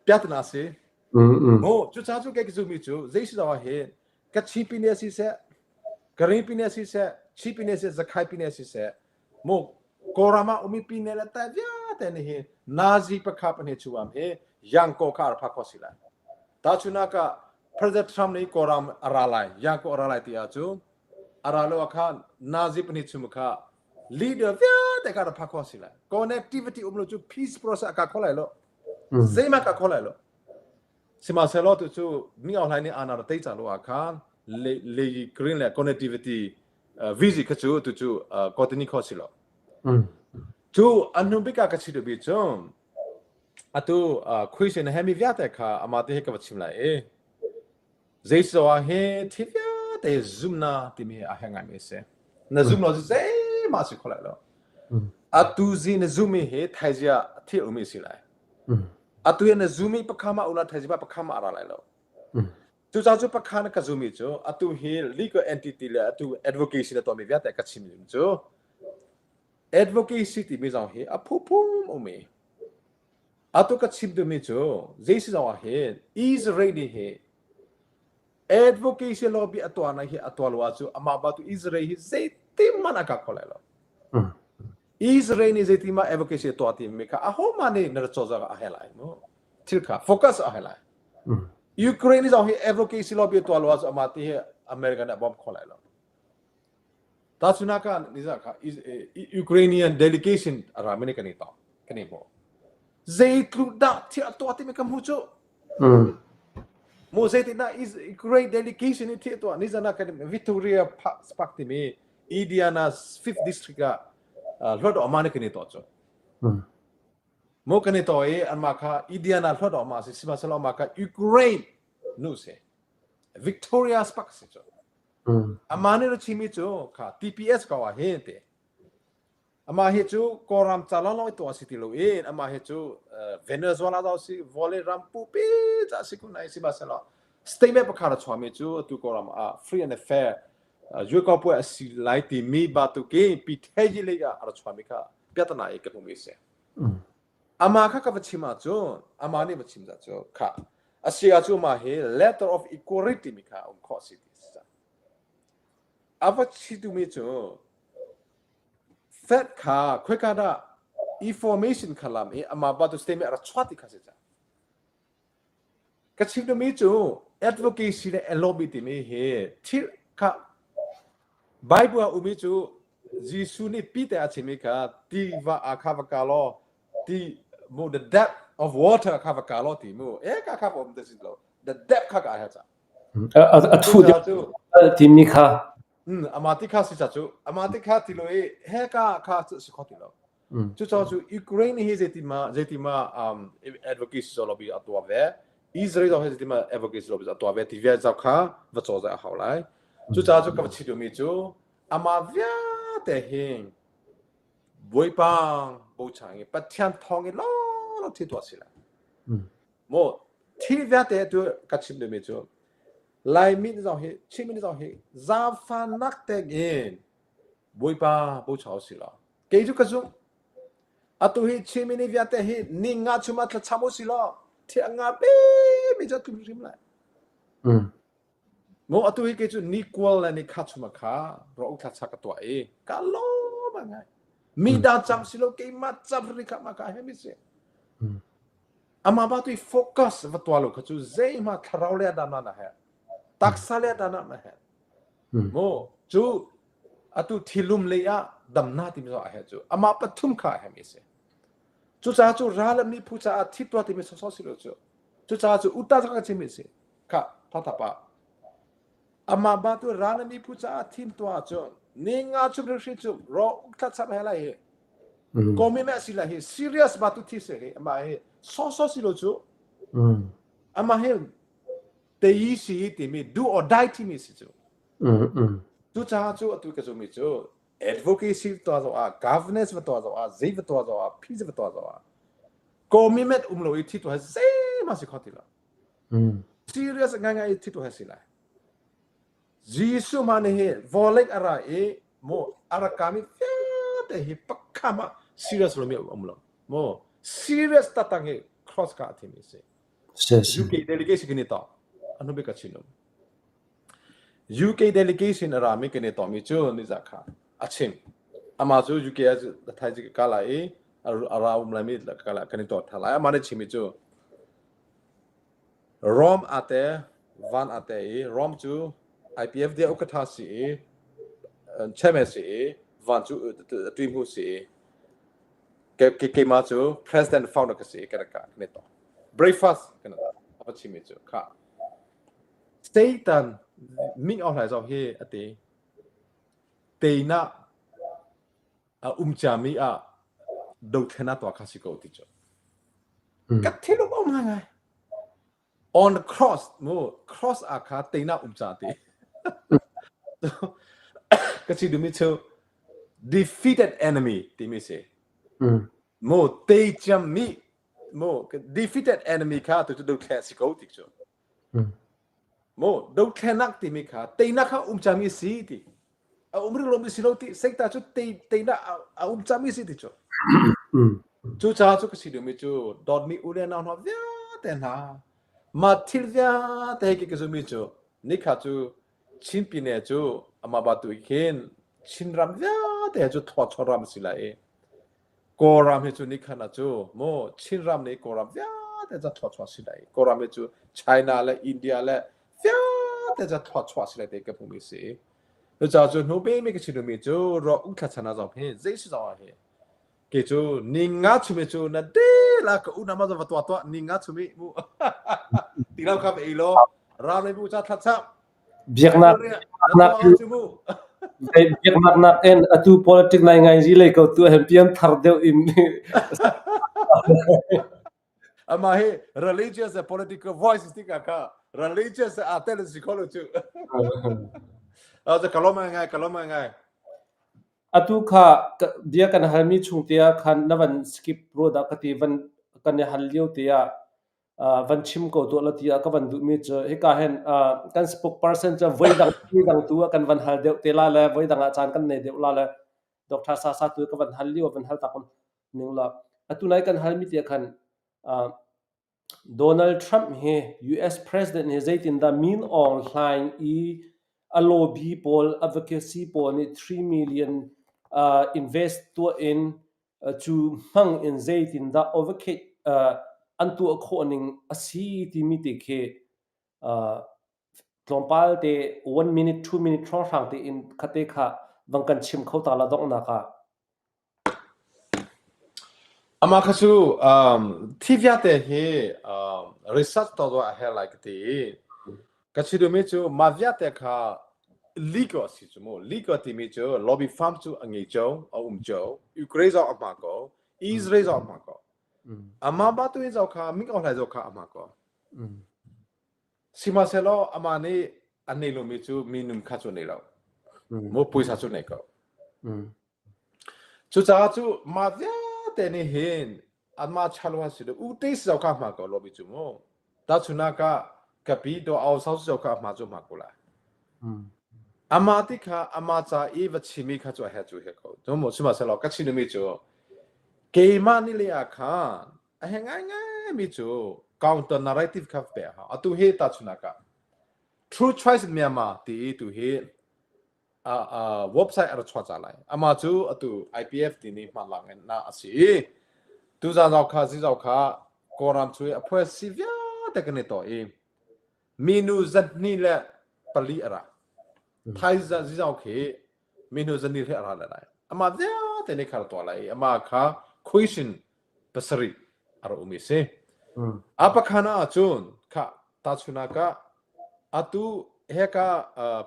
piatana si. Mu cucaah cu kei ka zummi cu zei si zong ah hin Kachin pine siseh, Karen pine siseh, Chin pine siseh, Zakhai pine siseh, mu Kawlram ah umi pine le tai vialte nih hin Nazi pakha pahnih chuam hi Yanko kha a phak kho si lai. Tahchunak ah President Trump nih Kawlram a ra lai, Yanko a ra lai ti ahcun a ra lo ah khan Nazi pahnih chung kha leader vialte kha a phak kho si lai. Connectivity um lo cu peace process a ka kho lai lo. Zeihmah ka kho lai lo. Sihmanhsehlaw tu cu Ming Aung Hlaing nih aana ra tei cang lo ah khan le le green le connectivity vizi kha cu tu cu kotini kho si lo. Cu an hnu bik ah ka chim duhmi cu atu question he mi vialte kha amah te he ka va chim lai i Zeicah ah hi thil vialte zumna timi hi a herh ngaimi a si. Na zum lo cu zeihmah a si kho lai lo. Atu zi na zumi hi thaizia ah thil ummi a si lai. Atu hi na zumi pakha ma una thaizia pakha ma a ra lai lo. Cucaah cu pakha na ka zumi cu atu hi legal entity le atu advocacy na tuahmi vialte ka chim cu advocacy timi zong hi a phuphum ummi. Atu ka chim duhmi cu zei si zong ah hin Israel nih hi advocacy lobby a tuahnak hi a tuah lo ahcun amah ba tu Israel hi zeitin hmanh a kak kho lai lo. Israel nih zeitin mah advocacy a tuah timi kha ahohmah nih na ra cawzah a hei lai mu. Thil kha focus a hei lai. Ukraine zong hi advocacy lobby a tuah lo ahcun amah ti hi America nih a bawm kho lai lo. Tahchunhnak ah nizah kha Ukrainian delegation a rami nih kan i tong, kan i hmuh. Zeitluk dah thil a tuah timi ka hmu cu. Mu zeitindah Ukraine delegation i thil a tuah nizan ah kan Victoria Park timi Indiana 5th district ah hluat awma nih kan i tuah cu. Mu kan i tuah i anmah kha Indiana hluat awma si sihmanhsehlaw amah kha Ukraine nu si. Victoria Park si cu. Amah nih a chimmi cu kha TPS ko ah hin ti. Amah hi cu Kawlram ca lawnglawng i tuah si ti lo in amah hi cu Venezuela daw si vawlei ram pupi ca si kun ai sihmanhsehlaw statement pakhat a chuahmi cu atu Kawlram ah free and fair yuko puai a si lai timi batukin pi theji lei ah a ra chuahmi kha piatana i ka hmumi a si. Amah kha ka va chim ahcun amah nih va chim dah cu kha a si ahcun amah hi letter of equality timi kha a um khawh si ti a si cang. A va chitumi cu Fed kha khoika dah information kha lam i amah ba tu statement a rak chuah ti kha si cang. Ka chim duhmi cu advocacy le lobby timi hi thil kha Bible ah ummi cu Jesuh nih Peter a chimmi kha tiva ah kha va ka law ti mu the depth of water kha va ka law ti mu e ka kha va um te si lo the depth kha ka ha ca A thu cu timi kha ama ti kha si ca cu ama ti kha ti lo i he ka kha cu si kho ti lo Cucaah cu Ukraine hi zeitima zeitima um, advocacy lobby a tuah ve Israel zong hi zeitima advocacy lobby a tuah ve ti vial zau kha va caw zai a hau lai. Cucaah cu ka va chim duhmi cu amah vialte hi Bawipa bochan i Pathian thawng i lawlaw thil tuah si lai. Maw thil vialte tu ka chim duhmi cu Laimi zong hi Chinmi zong hi zaangfahnak tein Bawipa bochan usih law kei cu ka zumh. Atu hi Chinmi ni vialte hi ni nga chung ah thlacam usih law thiah nga mi cu a tlung hrim lai. Mu atu hi kei cu ni kual le ni kha chung ah kha ro thlacha ka tuah i ka lawm a ngai. Mi da cam si lo keimah cam ri kha ma ka he mi si. Ama ba tu i focus va tua lo kha cu zeihma thlarau le dana na he taksa le dana na he Mu cu atu thilum lei ah damna timi zong a herh cu amah pathum kha a herhmi a si. Cucaah cu ral a mi phu caah thi tuah timi sawsawh si lo cu. Cucaah cu uta ka chimmi a si. Kha thathap ah amah ba tu ral a mi phu caah thim tuah ahcun ni nga chung hri cu ro thlacham he lai hi. Komi me si lai hi serious ba tu thi se hi amah hi sawsawh si lo cu. Amah hi tei si timi do or die timi si cu. Cucaah cu atu ka zummi cu advocacy tuah zoh ah governance va tuah zoh ah zei va tuah zoh ah peace va tuah zoh ah commitment um lo i thi tuah zeihmah si kho ti lo. Serious ngaingai i thi tuah si lai. Jesuh mah nih hi vawlei a ra i Mo arakami vialte hi pakham ah serious lomi um lo. Mo serious tatang hi cross ka thimi si. UK delegation kini to anu be ka chinum. UK delegation arami kini to mi chu ni za kha achim. Ama chu UK a thai ji ka la i ara um lai mi ka la kani to thala. Ama ne chimi chu Rom aa te, van aa te i Rom cu IPF dia ukatha si i chairman si i van cu tuihmu si i keimah cu president founder ka si i kan ka kan i tong. Breakfast kan a va chimmi cu kha Satan Ming Aung Hlaing zong hi a ti teinak a um ciami ah dothlen ah tuah kha si ko ti cu. Ka thinlung um ngai On the cross mu cross ah kha teinak um ca ti. Ka si dumi cu defeated enemy timi si. Mu tei ciam mi mu defeated enemy kha tu cu dothlen si ko ti cu. Mu dothlenak timi kha teinak kha um cami si ti. A um rih lomi si lo ti sekta cu tei teinak a um cami si ti cu. Cucaah cu ka si duhmi cu dawtmi u le nau hna vialte hna mah thil vialte he ka zummi cu nikha cu Chin pine cu amah ba tu khin Chinram vialte cu thawchuah ram a si lai i Kawlram hi cu nikhan ah cu mu Chinram nih Kawlram vialte ca thawchuah si lai. Kawlram hi cu China le India le vialte ca thawchuah si lai te ka hmuhmi si. Cucaah cu hnu bemi ka chim duhmi cu ruah ungthla chan ah zong hi zei si zong ah hi ke cu ninga chumi cu na de la ka unam ma va tua tua ninga chumi mu ti lo kha ei lo ram le bu cha thla chap Biaknak biaknak nakin atu politic nai ngai ri lei ko tu hen pian thar deuh in Amah hi religious and political voice tik ah kha religious a tel si kho lo cu. Ka lawm ngai ka lawm ngai. Atu kha bia kan halmi chung te ah khan na van skip ro dah ka ti van kan i hal lio te ah van chim ko tuah la tiah ka van duhmi cu hika hin kan spokesperson cu voi dang dang tu ah kan van hal deuh te la le voi dang ah caan kan nei deuh la le Dr. Sasa tu ka van hal lio van hal tak ning la atu nai kan halmi te khan Donald Trump hi US President hi zeitindah Min Aung Hlaing i a lobby pawl advocacy pawl nih 3 million invest tuah in cu hmang in zeitindah advocate an tuah khawh ning a si timi te khi tlawmpal te one minute two minute hrawnghrang te in khate kha vang kan chim kho ta la donghnak ah. Amah kha cu thi vialte hi research tuah a herh lai ka ti i ka chim duhmi cu mah vialte kha legal a si cu mu. Legal timi cu lobby firm cu a ngei cio, a um cio. Ukraine zong a hma ko, Israel zong a hma ko. Amah ba tu in zong kha Ming Aung Hlaing zong kha a hma ko. Sihmanhsehlaw amah nih a nei lomi cu minung kha cu a nei lo. Mu puaisa cu nei ko. Cucaah cu mah vialte nih hin anmah chalo an si lo. U te si zau kha hma ko lobby cu mu. Tahchunhnak ah kapi do au sau si zau kha hma cu hma ko lai. Amah ti kha amah ca i va chimi kha cu a he cu he ko. Cu mu sihmanhsehlaw ka chimmi cu keimah ni le ah khan a he ngaingai mi cu counter narrative kha pe ha. Atu hi tahchunhnak ah True Choice in Myanmar ti i tu hi website a ra chuah ca lai. Amah cu atu IPF ti nih hmanlak in na a si i tuzan zau kha zizau kha Kawlram cu a phuai si vialte kan i tuah i minu zahnih le pali a ra. Thai zizau khi minu zahnih he a ra le lai. Amah vialte nih kha ra tuah lai i amah kha question pasarih a ra um i si. A pakhan ah cun kha tahchunak ah atu heka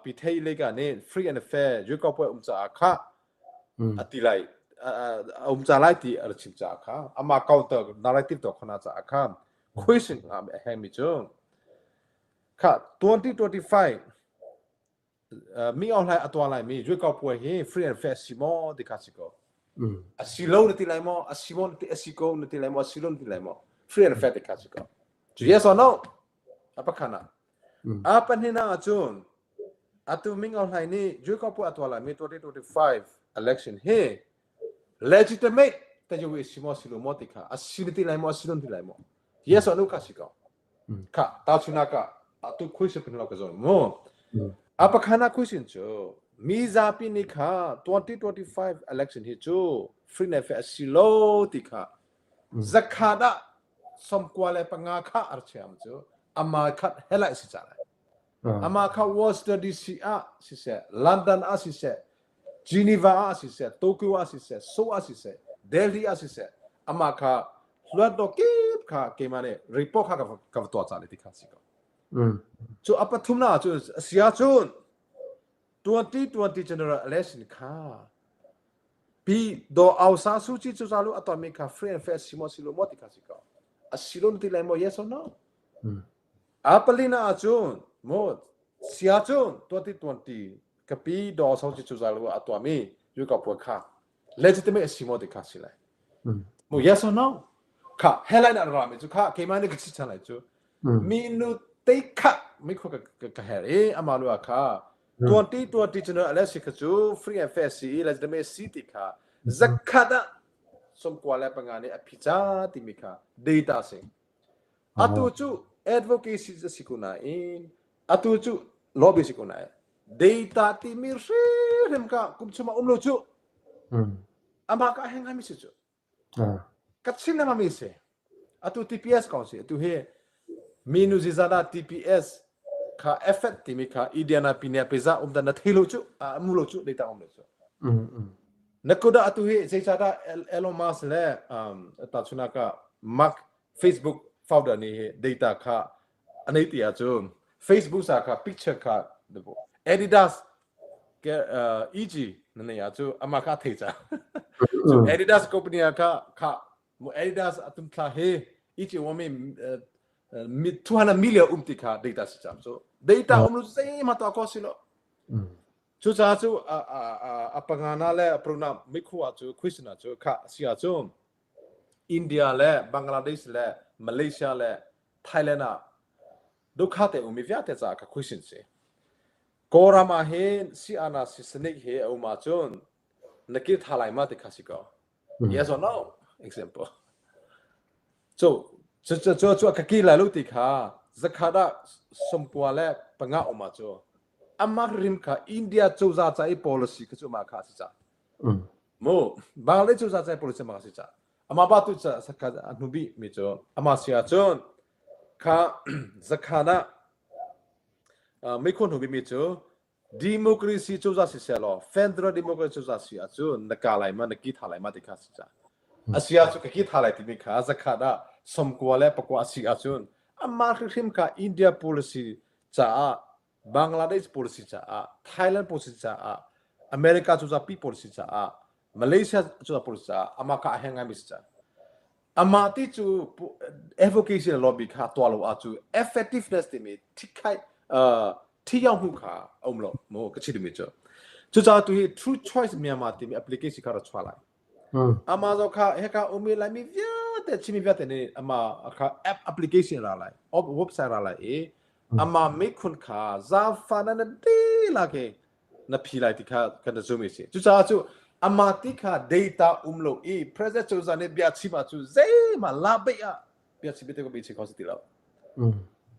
pithei lega nih free and fair yukaw um caah kha a ti lai a um ca lai ti a ra chim caah kha ama counter narrative to khona caah kha question a heng mi cu kha 2025 mi Aung Hlaing a tuah lai mi Juikau puai hi free and fair si maw ti kha si ko. A si lo na ti lai maw? A si maw na ti a si ko na ti lai maw? A si lo na ti lai maw? Free and fair ti kha si ko. Yes or no? A pakhat ah. A pahnih ah cun. Atu Ming Aung Hlaing nih Jacob a tuah laimi 2025 election hi legitimate ta yu si maw si lo maw ti kha a si ti lai maw a si lo ti lai maw yes or no kha si ko kha ta chuna ka atu question pin lo ka zon mu a pakhana question cu mi zapi nih kha 2025 election hi cu free and fair si lo ti kha zakhat ah 95 kha ar chiam cu ama khat helai si cha lai Amah kha Washington DC ah siseh, London ah siseh, Geneva ah siseh, Tokyo ah siseh, Seoul ah siseh, Delhi ah siseh, amah kha hluat kip kha keimah nih report kha ka va tuah ca le ti kha si ko. Cu a pathumnak cu a si ahcun 2020 general election kha pi do Aung San Suu Kyi cu zalu a tonmi kha free and fair si maw si lo maw ti kha si ko. A si lo ti lai maw yes or no? A palina ahcun maw sia cun 2020 kapi daw so ci cu zalu a tuahmi yuka puai kha legitimate a si maw ti kha si lai. Mu yes or no? Kha headline an rami cu kha keimah nih ka si chan lai cu. Mi nu te kha mi khu ka ka her i ama lu kha 2020 general election kha cu free and fair si legitimate si ti kha zakhat ah 95 nih a phicha timi kha data si. Atu cu advocacy a si ko nain atu cu lobby si ko nain data timi hrimhrim ka kum chung ah um lo cu. Amah ka heng mi si cu. Ka chim lengmang mi si. Atu TPS kong si. Atu hi minu zizada TPS kha effect timi kha Indiana pine peza um dan na thei lo cu a mu lo cu data um lo cu. Na kuda atu hi zeicahdah Elon Musk le um, tahchunhnak ah Mark Facebook founder nih hi data kha a nei ti ahcun Facebook sa kha picture kha Adidas ke uh, EG na nei ahcu amah kha a thei ca. Cu Adidas company ah kha kha mu Adidas atum thla hi EG wami mi 200 million um ti kha data si cam cu data um lu zeima to ko si lo. Cucaah cu a a a a pangana le a pruna mikhua cu Krishna cu kha si ahcun India le Bangladesh le Malaysia le Thailand ah dukha te ummi vialte caah kha question si. Kawlram ah hin si-ana si sanik he a um ahcun na kir tha lai ma ti kha si ko. Yes or no? Example. Cu cu cu cu cu ka kir lai lo ti kha zakhat ah somkua le panga um ah cu amah rim kha India cozah ca i policy kha cu amah kha a si ca. Mu Bangladesh cozah ca i policy amah kha si ca. Amah ba tu ca sakha a hnu bik mi cu amah si ahcun kha zakhan ah meikhua hnu bik mi cu Democracy cozah si sehlaw federal democracy cozah si ahcun na ka lai ma na ki tha lai ma ti kha si ca. A si ahcun ka ki tha lai timi kha zakhat ah somkua le pakua a si ahcun amah hrimhrim kha India policy caah Bangladesh policy caah Thailand policy caah America cozah pi policy caah Malaysia cozah policy caah amah kha a heng ngaimi si ca. Amah ti cu advocacy le lobby kha tuah lo ahcu effectiveness timi thikhai thiyaw hmu kha a um lo mu ka chim mi cu. Cucaah tu hi True Choice Myanmar timi application kha ra chuah lai. Amah zo kha heka umi laimi vialte chimi vialte nih amah kha app application ra lai website ra lai i amah mikhun kha zafa na na dila ke na phi lai ti kha kan na zum i si. Cucaah cu amah ti kha data um lo i president cozah nih bia chim ah cu zeihmah la beih ah bia chim te ko bi chim kho si ti lo.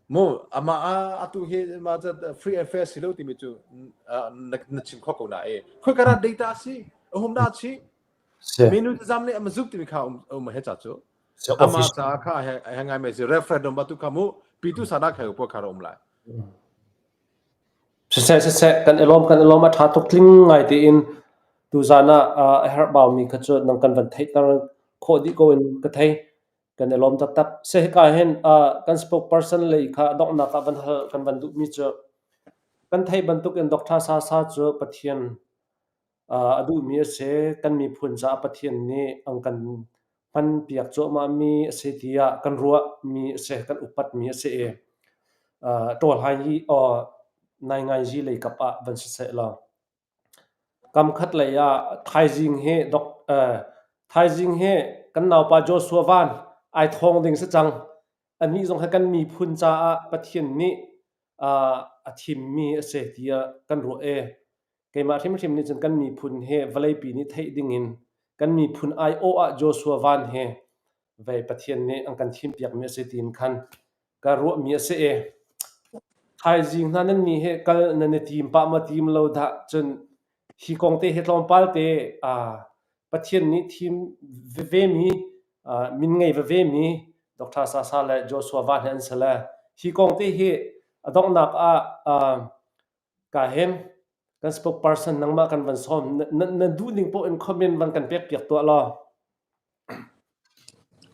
Mu amah atu hi ma free and fair si lo timi cu na na chim kho ko na e. Khoi kara data si ahum na chi minu zam nih ama zuk timi kha um um he cha cu. Ama cha kha he ngai me si referendum ba tu kha mu pitu sada kha upo kha um lai. Siseh, siseh, kan i lawm, kan i lawm. A ṭha tuk tling ngai tiin tuzaan ah a herhbaumi kha cu nang kan van theihter khawh dih ko in ka thei. Kan i lawm taktak. Seh hika hin kan spokesperson lei kha donghnak ah van hal kan van duhmi cu kan theih bantukin Dr. Sasa cu Pathian a duhmi a si. Kan miphun caah Pathian nih an kan hmanpiak cuahmahmi a si tiah kan ruahmi a si, kan upatmi a si i ṭawlhai hi naingainzi lei kap ah van si seh law kamkhat lei ah thaizing hi thaizing hi kan naupa Joshua Van ai thawng ding si cang. Anih zong hi kan miphun caah Pathian nih. a thimmi a si tiah kan ruah i keimah hrimhrim nih cun kan miphun hi vawleipi nih theih dingin kan miphun aiawh ah Joshua Van hi vei Pathian nih an kan thimpiakmi a si tiin khan ka ruahmi a si i thaizing hna nan nih hi kal nan i tim pah maw tim lo dah cun hi kong te hi tlawmpal te aa Pathian nih thim vevemi min ngei vevemi Dr. Sasa le Joshua Van hi an si le hi kong te hi a donghnak ah ka hin kan spokesperson nangmah kan van sawm na, na duh ning poh in comment van kan pek piak tuah law.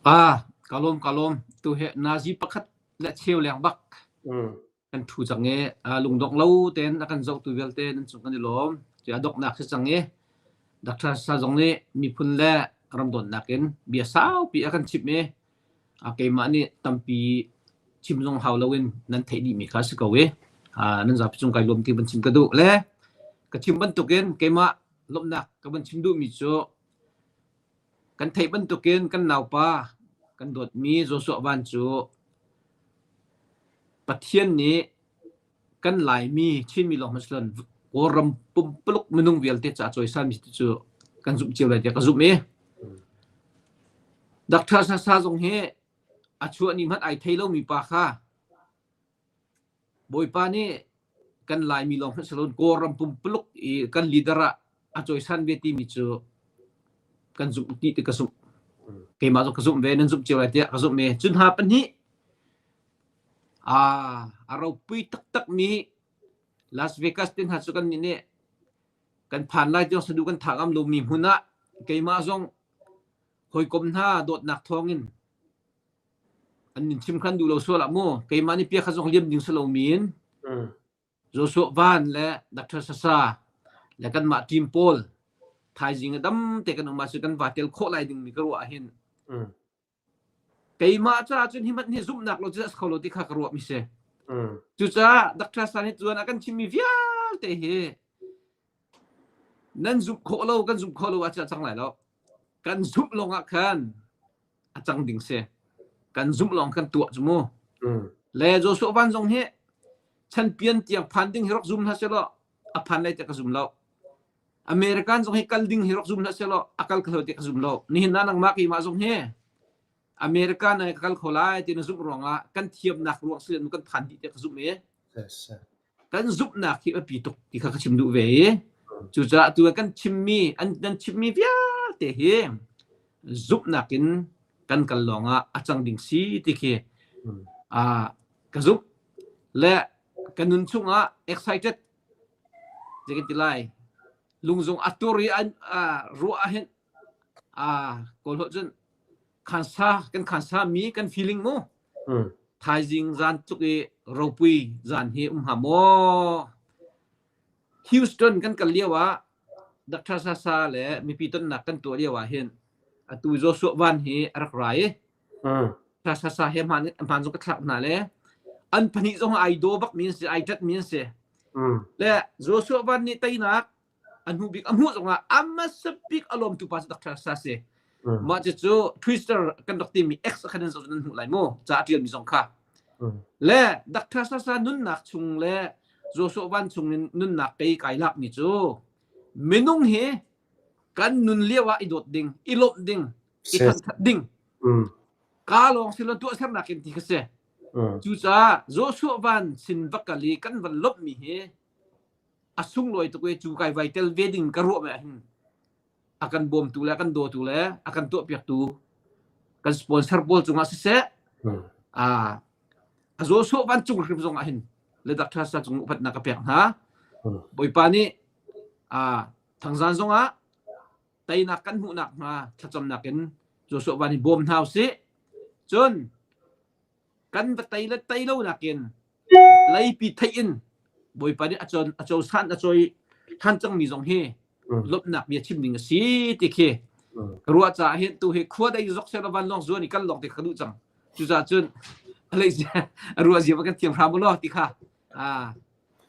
Ah, ka lawm ka lawm. Tu he nazi pakhat le cheu leng bak. Mm. Kan thu cang i lungdong lo tein a kan zohtu vialte nan cung kan i lawm. Cu a donghnak si cang i Dr. Sa zong nih miphun le ram dawtnak in bia saupi a kan chimh i keimah nih tampi chim zong hau loin nan theih dihmi kha a si ko i nan zapi cung kai lawm ti van chim ka duh le ka chim bantukin keimah lawmhnak ka van chim duhmi cu kan theih bantukin kan naupa kan dawtmi Joshua Van cu Pathian nih kan Laimi Chinmi lawng hmanh si loin Kawlram pumpuluk minung vialte ca cawisanmi cu kan zumh cio lai tiah ka zumh i Dr. Sasa zong hi a chuah ni hmanh ai thei lomi pa kha Bawipa nih kan Laimi lawng hmanh si loin Kawlram pumpuluk i kan leader ah a cawisan ve timi cu kan zumh ti ti ka zumh. Keimah zong ka zumh ve, nan zumh cio lai tiah ka zumh i cu hna pahnih a ropui taktakmi Las Vegas te hna cu kannih nih kan phan lai tiang saduh kan thah ngam lomi hmun ah keimah zong hawikom hna dawtnak thawngin an min chim khan duh lo sual ah mu keimah nih pia kha zong liam ding si lomi in Joshua Van le Dr. Sasa le kanmah team pawl thaizing a dam te kan um ahcun kan va tel khawh lai dingmi ka ruah ahhin Keimah caah cun hi hmanh hi zumhnak lo cu a si kho lo ti kha ka ruahmi si. Cucaah Dr. San hi tuan a kan chimmi vialte hi nan zumh khawh lo kan zumh khawh lo ahcun a cang lai lo. Kan zumh lawng ah khan a cang ding si. Kan zumh lawng kan tuah cu mu. Le Joshua Van zong hi chanpian tiang phan ding hi rak zum hna selaw a phan lai tiah ka zum lo. American zong hi kal ding hi rak zum hlah sehlaw a kal kho ti ka zum lo. Nihin ah nangmah keimah zong hi American ah ka kal kho lai ti na zumh ruangah kan thiamnak ruang si kan phan dih tiah ka zumh i kan zumhnak hi a pi tuk ti kha ka chim duh ve i cucaah tu kan chimmi an nan chimmi vialte hi zumhnak in kan kal lawngah a cang ding si ti khi ka zumh le ka nun chungah excited Zei kan ti lai? Lungzung a tur i an ruah ahhin kawl holh cun khansa kan khansa mi kan feeling mu. Thaizing zan tluk i ropui zan hi um hnga maw? Houston kan kal lio ah Dr. Sasa le mipi tonnak kan tuah lio ah hin atu Joshua Van hi a rak ra i Sa sa he hmaan hmaan zong ka thlak hna le an pahnih zong ai daw bak mi an si ai ṭat mi an si. Le Joshua Van nih teinak a hnu bik a hmuh zongah a hmasa bik a lawmtu pa cu Dr. Sa si. Mah cu Twitter kan rak timi X khan in zoh nan hmuh lai mu ca a ṭialmi zong kha. Le Dr. Sasa nunnak chung le Joshua Van chung in nunnak kei kai lakmi cu minung hi kan nun lio ah i dawt ding, i lawmh ding, i thangthat ding ka lawng si lo tuahsernak in ti kha si cucaah Joshua van sin va kal i kan van lawmhmi hi a sunglawi tuk i cu kai vai tel ve ding ka ruah me hin a kan bawmtu le a kan dawtu le a kan tuahpiaktu kan sponsor pawl cungah siseh a a Joshua van cung hrim zongah hin le Dr. Sa cung upatnak ka pek hna Bawipa nih a thangzan zongah teinak kan hmuh nakhnga thlacamnak in Joshua van i bawm hna usih. Cun kan va tei le tei lo nakin leipi theih in Bawipa nih a con a cosan a cawi than cangmi zong hi lawmhnak bia chim ding a si ti khi ka ruah caah hin tu hi khua dei zok seh van lawng zuan i kan lawng te ka duh cang cucaah cun a lei a ruah zia kan thiam hram law ti kha ah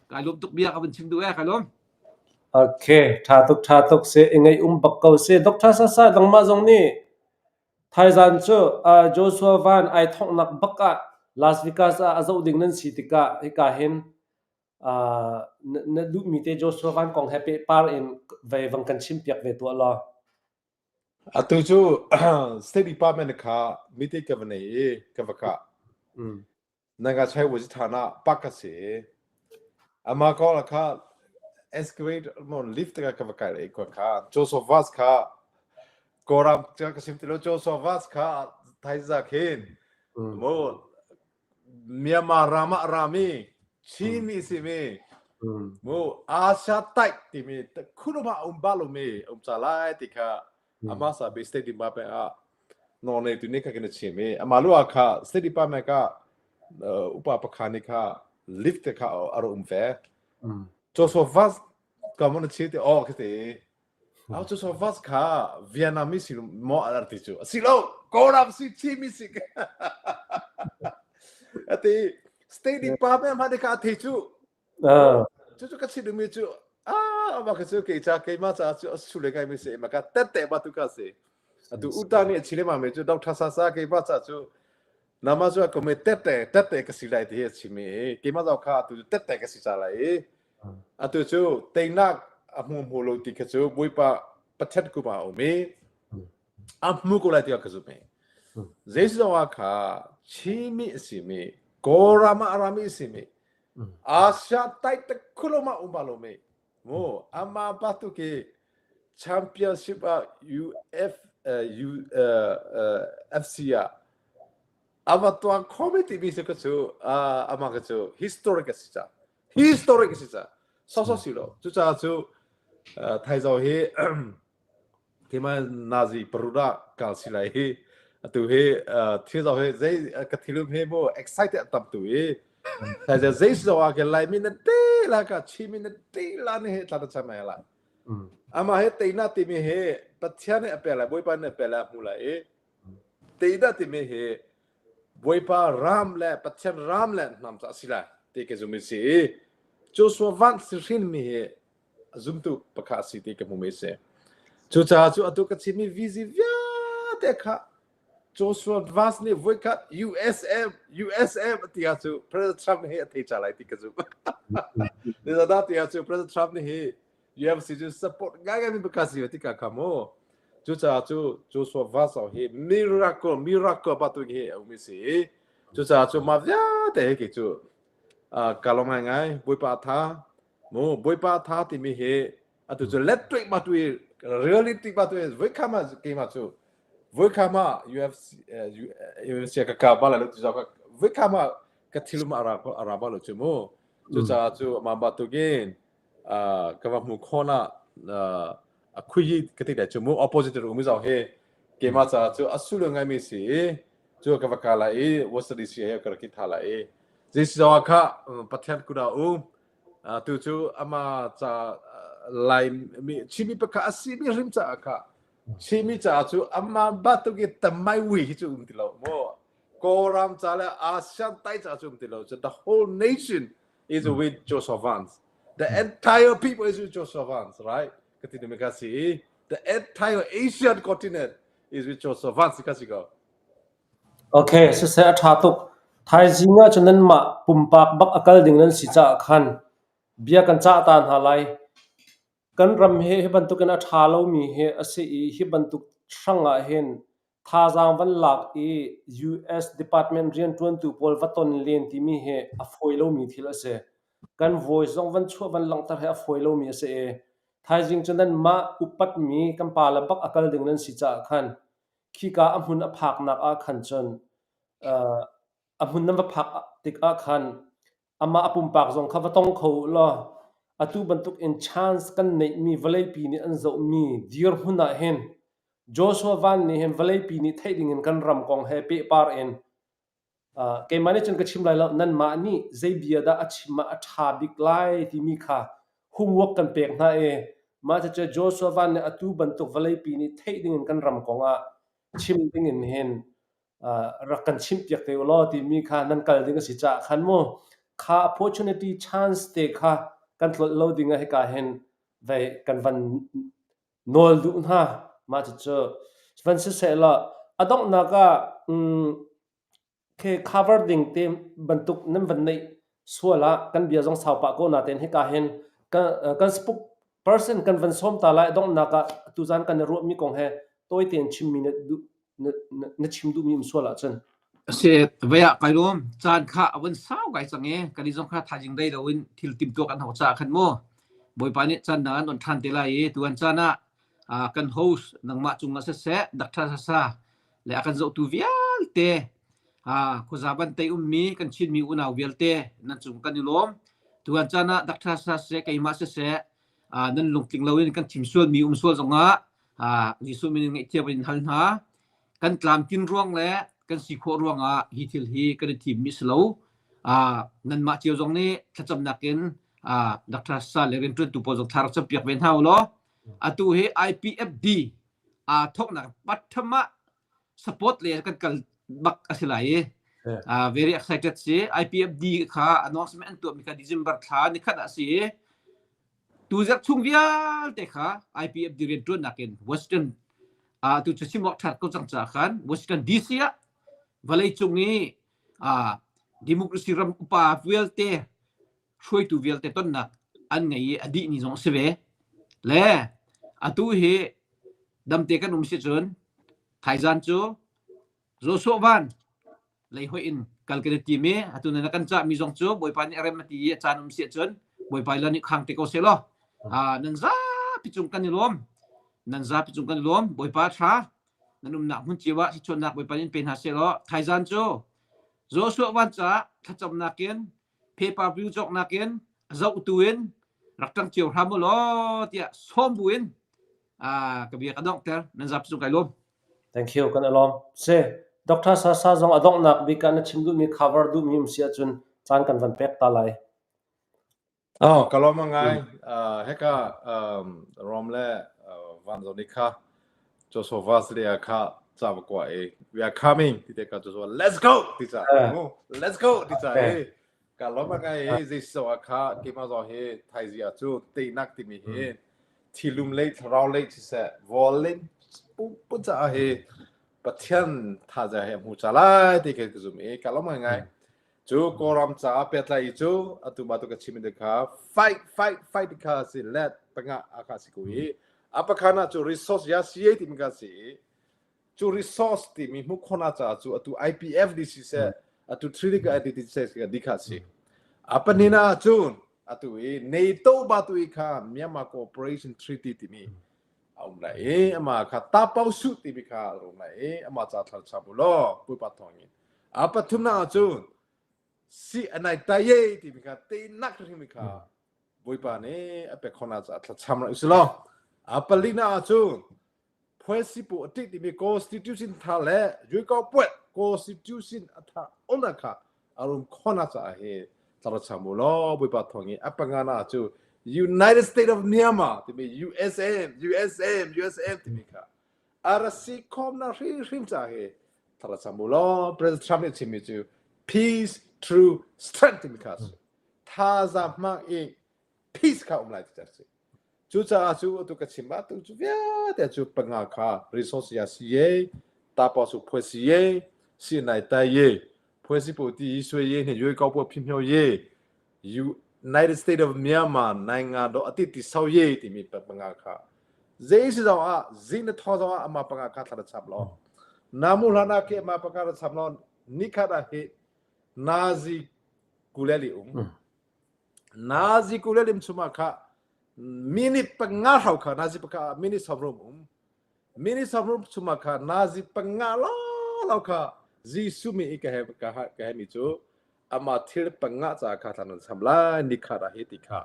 kai lawm tuk bia ka van chim duh e kai lawm Okay, ṭha tuk ṭha tuk si. I ngaih um bak ko si. Dr. Sasa nangmah zong nih thaizan cu uh, Joshua Van ai thonghnak bak ah Las Vegas ah a zoh ding nan si tikah hika hin Na, na duhmi te Joshua Van kong he pehpar in vei vang kan chimpiak ve tuah law. Atu cu State Department kha meeting ka va nei i ka va kah. Nanga chai wo thana pak ka si. Ama ko la kha escalator mo lift ka ka va kai le ko kha Joseph Vaz kha Koram ka ka sim tilo Joseph Vaz kha thaiza khin mo Myanmar ram ah rami Chinmi simi mu Asia type timi khuluma um balomi um ca lai ti kha ama sa bi State Department ah nawl nei tu nih kha kan chim i ama lu ah kha State Department ka upa pakha nih kha lift te kha a um ve. Joshua Vaz ka mon chi te oh khi te Au cu so vas kha Vietnamese si maw a ti cu. Si lo, Kawlram si Chinmi si. Ati State Department hmanh kha a thei cu. Cu cu ka chim duhmi cu ah mah ka cu kei ca keimah ca cu a su le ngai mi si ma ka tette ba tu ka si. Atu uta nih a chile ma mi cu Dr. Sasa keimah ca cu nama cu ka me tette tette ka si lai ti hi a chim i keimah zong kha atu tette ka si ca lai i Atu cu teinak a hmu hmu lo ti kha cu Bawipa Pathian kum ah a um i a hmu ko lai tiah ka zumh i zeizong ah kha Chinmi a simi Kawlram ah a rami a simi Asia tai takkhulum ah um ba lomi mu ama pa tu ki championship ah UF U FC ah ava tuang khomi timi cu ka cu amah ka cu historic a si ca historic a si ca soso si lo cucaah cu thaizo hi keimah nazi paruda kal si lai hi atu hi thil zo hi zei ka thilum he mu excited tam tu i thaizo zei zo a ke lai mi na te la ka chi mi na te la ni he tla ta cham la ama he teina ti mi he pathian ne apela boipa ne apela hmu la i Teidah timi hi Bawipa ram le Pathian ram le hnam ca a si lai ti ka zum i si i Joshua Van si hrinmi hi a zumtu pakhat a si ti ka hmumi a si. Cucaah cu atu ka chimmi vizi vialte kha Joshua Vance nih voikhat USM USM ti ah cu President Trump nih hi a thei ca lai ti ka zumh. Zeicahdah ti ah cu President Trump nih hi UFC cu support ngaingai mi pakhat si ti ka kha mu. Cucaah cu Joshua Vassau hi miracle miracle pa tu hi a um si. Cucaah cu mah vialte hi kei cu ka lawm ngaingai Bawipa tha mu Bawipa tha timi hi atu cu electric ma tu reality ma tu voikha ma keimah cu voikha ma UFC UFC ka ka ba la lo tu ka voikha ma ka thilum ara ara ba lo chu mu cucaah cu ma ba tukin ka va hmu khon ah a khui ka ti lai cu mu opposite ru mi zong hi keimah caah cu a sulu ngai mi si i cu ka va ka lai i Western DC he ka rak tha lai i zeisi zong ah kha Pathian kut ah um tu cu ama ca lai mi chimi pakha a si mi hrim caah kha chimi caah cu ama batuk i tamai wi hi cu um ti lo mu Kawlram ca le ASEAN tai ca cu um ti lo cu the whole nation is with Joshua Vance. The entire people is with Joshua Vance, right? Ka ti ka si. The entire Asian continent is with Joshua Vance ka si ko. Okay, siseh a ṭha tuk. Thaizing ah cun nanmah pumpak bak a kal ding nan si caah khan bia kan cah ta hna lai. Kan ram hi hi bantukin a ṭha lomi hi a si i hi bantuk hrang ah hin Thazaang van lak i US Department rianṭuantu pawl va ton len timi hi a fawi lomi thil a si. Kan voice zong van chuah van langhter hi a fawi lomi a si i thaizing cu nanmah upatmi kan pale bak a kal ding nan si caah khan khika a hmun a phaknak ah khan cun uh, a hmun nan va phak tikah khan amah a pumpak zong kha va tong kho u law atu bantuk in chance kan neihmi vawleipi nih an zohmi dirhmun ah hin Joshua Van nih hin vawleipi nih theih dingin kan ram kong he pehpar in uh, keimah nih cun ka chim lai lo nanmah nih zei bia dah a chim ah a ṭha bik lai timi kha homework kan pek hna i mah cucu Joshua Van nih atu bantuk vawleipi nih theih dingin kan ram kong ah chim dingin hin uh, rak kan chimhpiak te u law timi kha nan kal ding a si caah khan mu kha opportunity chance te kha kan tlolh lo ding ah hika hin vei kan van nawl duh hna. Mah cucu van siseh law a donghnak ah um, khi cover ding te bantuk nan van neih. Sual ah kan bia zong sau pah ko natein hika hin kan, kan spok person kan van sawm ta lai donghnak ah tuzan kan i ruahmi kong he tawi tein chimmi na duh na, na, na chim duhmi um sual ahcun. Si vei ah kai lawm caan kha a vun sau kai cang i kan i zong kha thaizing dei loin thil timtuak an hau caah khan mu Bawipa nih caan dang an on ṭhan te lai i tuan caan ah kan host nangmah cungah siseh Dr. Sasa le a kan zohtu vialte khuaza bantei ummi kan Chinmi unau vialte nan cung kan i lawm. Tuan caan ah Dr. Sasa siseh keimah siseh nan lungtling loin kan thim sualmi um sual zongah Jesuh min in ngaihthiam in hal hna. Kan tlamtlin ruang le kan si khawh ruangah hi thil hi kan i thimmi si lo. Nanmah cio zong nih thlacamnak in Dr. Sa le rianṭuantu pawl zong thla rak campiak ve hna u law atu hi IPFD aa thawknak pathum ah support le kan kal bak a si lai i very excited si IPFD kha announcement an tuahmi kha December thla nikhat ah si i tuzarh chung vialte kha IPFD rianṭuannak in Washington tu cu chim awk ṭhat ko cang caah khan Washington DC ah vawleicung i democracy ram upa vialte hruaitu vialte tonnak an ngei i a dih ni zong a si ve. Le atu hi damte kan um si cun thaizan cu Joshua van lei hoih in kal kan i tim i atu nan kan cahmi zong cu Bawipa nih a rem a ti i a caan um si ahcun Bawipa la nih khang te ko seh law nan zapi cung kan i lawm nan zapi cung kan i lawm Bawipa tha nan umnak hmun cio ah sichuannak Bawipa nih in pe hna seh law thaizan cu Joshua van caah thlacamnak in pay-per view cawknak in zohtu in rak ṭang cio hram u law tiah sawm bu in ka bia ka donghter nan zapi cung kai lawm. Thank you kan i lawm. Si Dr. Sasa zong a donghnak bik ah na chim duhmi cover duhmi um si ahcun caan kan van pek ta lai. Oh, ka lawm ngai. Heka Rom le Van Zoni kha Joshua Vaslia kha ca va kua i we are coming ti te ka Joshua let's go ti ca let's go ti ca i ka lawm ngai i zei so kha keimah zong hi thaizia cu teinak timi hi thilum lei thlarau lei siseh volin pun caah hi Pathian thaza he hmu ca lai ti ka zum i ka lawm ngai Cu Kawlram caah pehtlai i cu atu ma tu ka chim te kha fight fight fight kha si let panga a kha si ko i a pakhan ah cu resource ya CA timi kha si i cu resource timi hmuh khona ca cu atu IPFDC se atu Trilika IDT se di kha si a panina cun atu i NATO ba tu i kha Myanmar Cooperation Treaty timi a um lai i ama kha ta pau su timi kha a um lai i ama ca thlar chap u law puipa thawng in A pathumnak ah cun si a nai taye timi kha teinak hrimhrim kha Bawipa nih a pek khawhnak caah thlacam rak usih law a palinak ah cun phuaisipu a ṭih timi constitution tha le yuikau puat constitution a tha onak kha a rum khawhnak caah hi thlacam u law Bawipa thawng i a pangana ah cu United States of Myanmar timi USM USM USM timi kha a ra si khawmnak hrimhrim caah hi Thlacam u law President Trump nih a chimmi cu peace through strength timi kha a si. Thazaang hmang i peace kha um lai ti a si. Cucaah cu atu ka chim ah tu cu vialte cu panga kha resource ya si ye, ta pa su phuai si ye, si nai tai ye, phuai si pu ti sui ye ne yoi kau pu phim hyo ye, United States of Myanmar nai nga do ati ti sau ye timi panga kha zei si zong ah zing na thaw zong ah ama panga kha thla chap lo namu hlana ke ama panga ra chap lo nikhat ah hi nazi kuleli um nazi kulelim chuma kha minute panga hrau kha nazi paka minute sawmrum um minute sawmrum chuma kha nazi panga lo lo kha Jesuh mi i ka he ka ka he mi cu Amah thil panga ca kha thlan an sam lai nikhat ah hi ti kha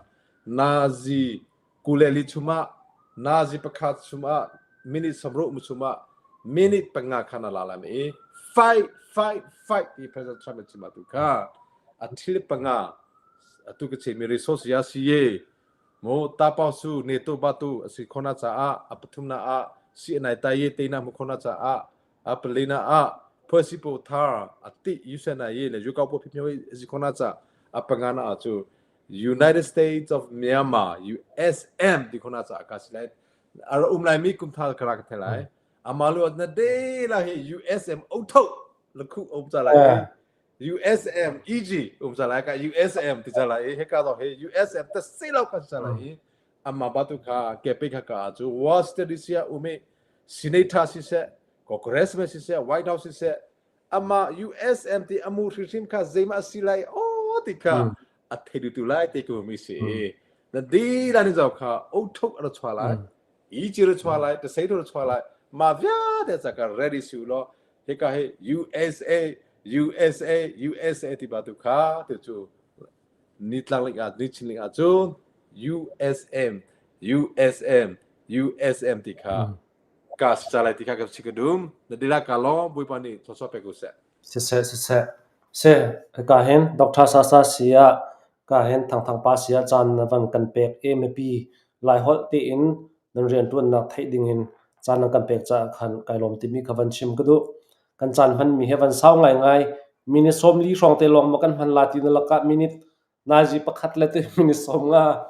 nazi kuleli chungah nazi pakhat chungah minute samruh mu chungah minute panga kha na la lam i fight fight fight ti President Trump nih chim tu kha a thil panga atu ka chimi resource ya si ye mu ta pau su ne to ba tu asi khona cha a a pathum na a si nai tai ye te na mu khona cha a A palina ah phuasipo thar a ti usana ye le yukau po phimyo zikona cha a pangana ah cu United States of Myanmar USM ti khona cha ka si lai ara um lai mi kum thal kara ka thelai amalu na de la hi USM o tho lakhu om cha lai. USM EG um ca lai ka USM ti ca lai i hika zong hi USM ta si lo kha ca lai i amma ba tu kha kepe kha ka cu Washington DC ah um i senator siseh congressman siseh White House siseh ama USM ti amu hrimhrim kha zeimah si lai o ti kha a thei tu lai te ku mi si na di la ni zau kha o thuk ra chwa lai i chi ra chwa lai ta sei ra chwa lai ma via te cha ka ready su lo hika hi USA USA USA ti ba tu kha tu cu nitlak ling ah nichin ling ah cun USM USM USM ti kha ka sa lai ti kha ka si ka dum na dila ka lo buipa nih thawchuah pe ko seh. Siseh siseh se ka hin Dr. Sasa sia ka hin Thangthang pa sia caan na van kan pek i mipi Laiholh tiin nan rianṭuannak theih dingin caan nan kan pek caah khan kai lawm timi kha van chim ka duh. Kan caan hmanmi hi van sau ngaingai. Minute 40 hrawng te lawng maw kan hman la ti na lakah minute nazi pakhat le te minute 50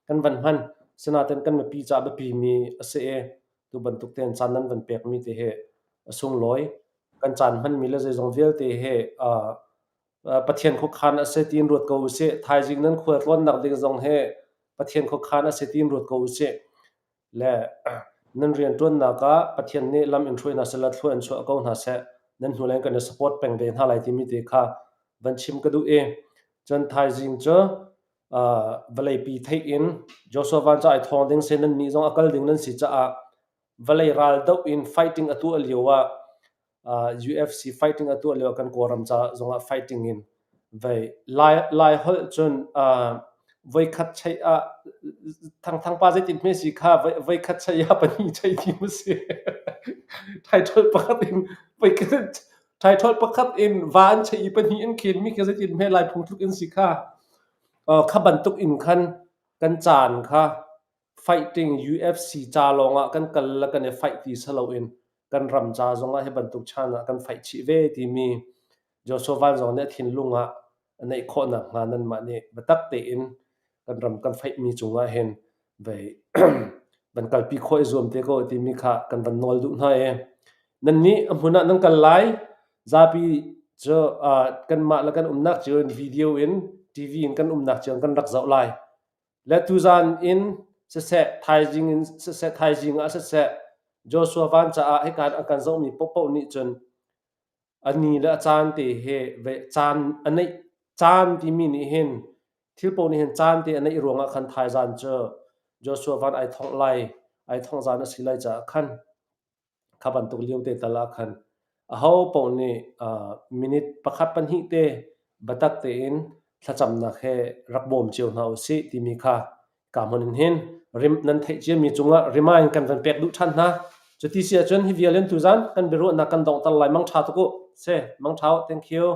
kan van hman. Sinain kan mipi caah biapi mi a si i tu bantuk tein caan nan van pekmi te hi a sunglawi. Kan caan hmanmi le zeizong vialte hi uh, Pathian khuakhan a si tiin ruat ko usih. Thaizing nan khual tlawnnak ding zong hi Pathian khuakhan a si tiin ruat ko usih. Le nan rianṭuannak ah Pathian nih lam in hruai hna seh law thlua in chuah ko hna seh. Nan hnulei in kan i support peng ve hna lai timi te kha van chim ka duh i cun thaizing cu uh, vawleipi theih in Joshua Van ca ai thawng ding se nan nih zong a kal ding nan si caah vawlei ral doh in fighting a tuah lio ah UFC fighting a tuah lio kan Kawlram ca zongah fighting in vei Lai Lai holh cun voikhat cheih ah Thangthang pa zeitin hme si kha voikhat cheih ah pahnih cheih ti mu si. Title pakhat in voikhat title pakhat in va an cheih i pahnih in khen mi kha zeitin hme Lai phung tluk in si kha. Kha bantuk in khan kan caan kha fighting UFC ca lawngah kan kal le kan i fight ti si loin kan ram ca zongah hi bantuk chan ah kan fight chih ve timi Joshua Van zong nih a thinlung ah a neih khawh nakhnga nanmah nih biatak tein kan ram kan fight mi cungah hin vei van kalpi khawh i zuam te ko timi kha kan van nawl duh hna i nannih a hmun ah nan kal lai zapi cu kanmah le kan umnak cio in video in TV in kan umnak cio in kan rak zoh lai. Le tuzan in siseh, thaizing in siseh, thaizing ah siseh, Joshua van caah hika an kan zohmi paohpaoh nih cun a ni le a caan te he ve caan a neih caan timi nih hin thil paoh nih hin caan te a neih ruangah khan thaizan cu Joshua van ai thongh lai ai thongh zan a si lai caah khan Kha bantuk lio te tal ah khan aho paoh nih minute pakhat pahnih te biatak tein thlacamnak he rak bawm cio hna usih timi kha ka hmun in hin rim nan theih ciami cungah remind kan van pek duh ṭhan hna. Cuti si ahcun hi vial in tuzan kan biaruahnak kan donghter lai. Mangṭha tuk u. Si, mangṭha u. Thank you.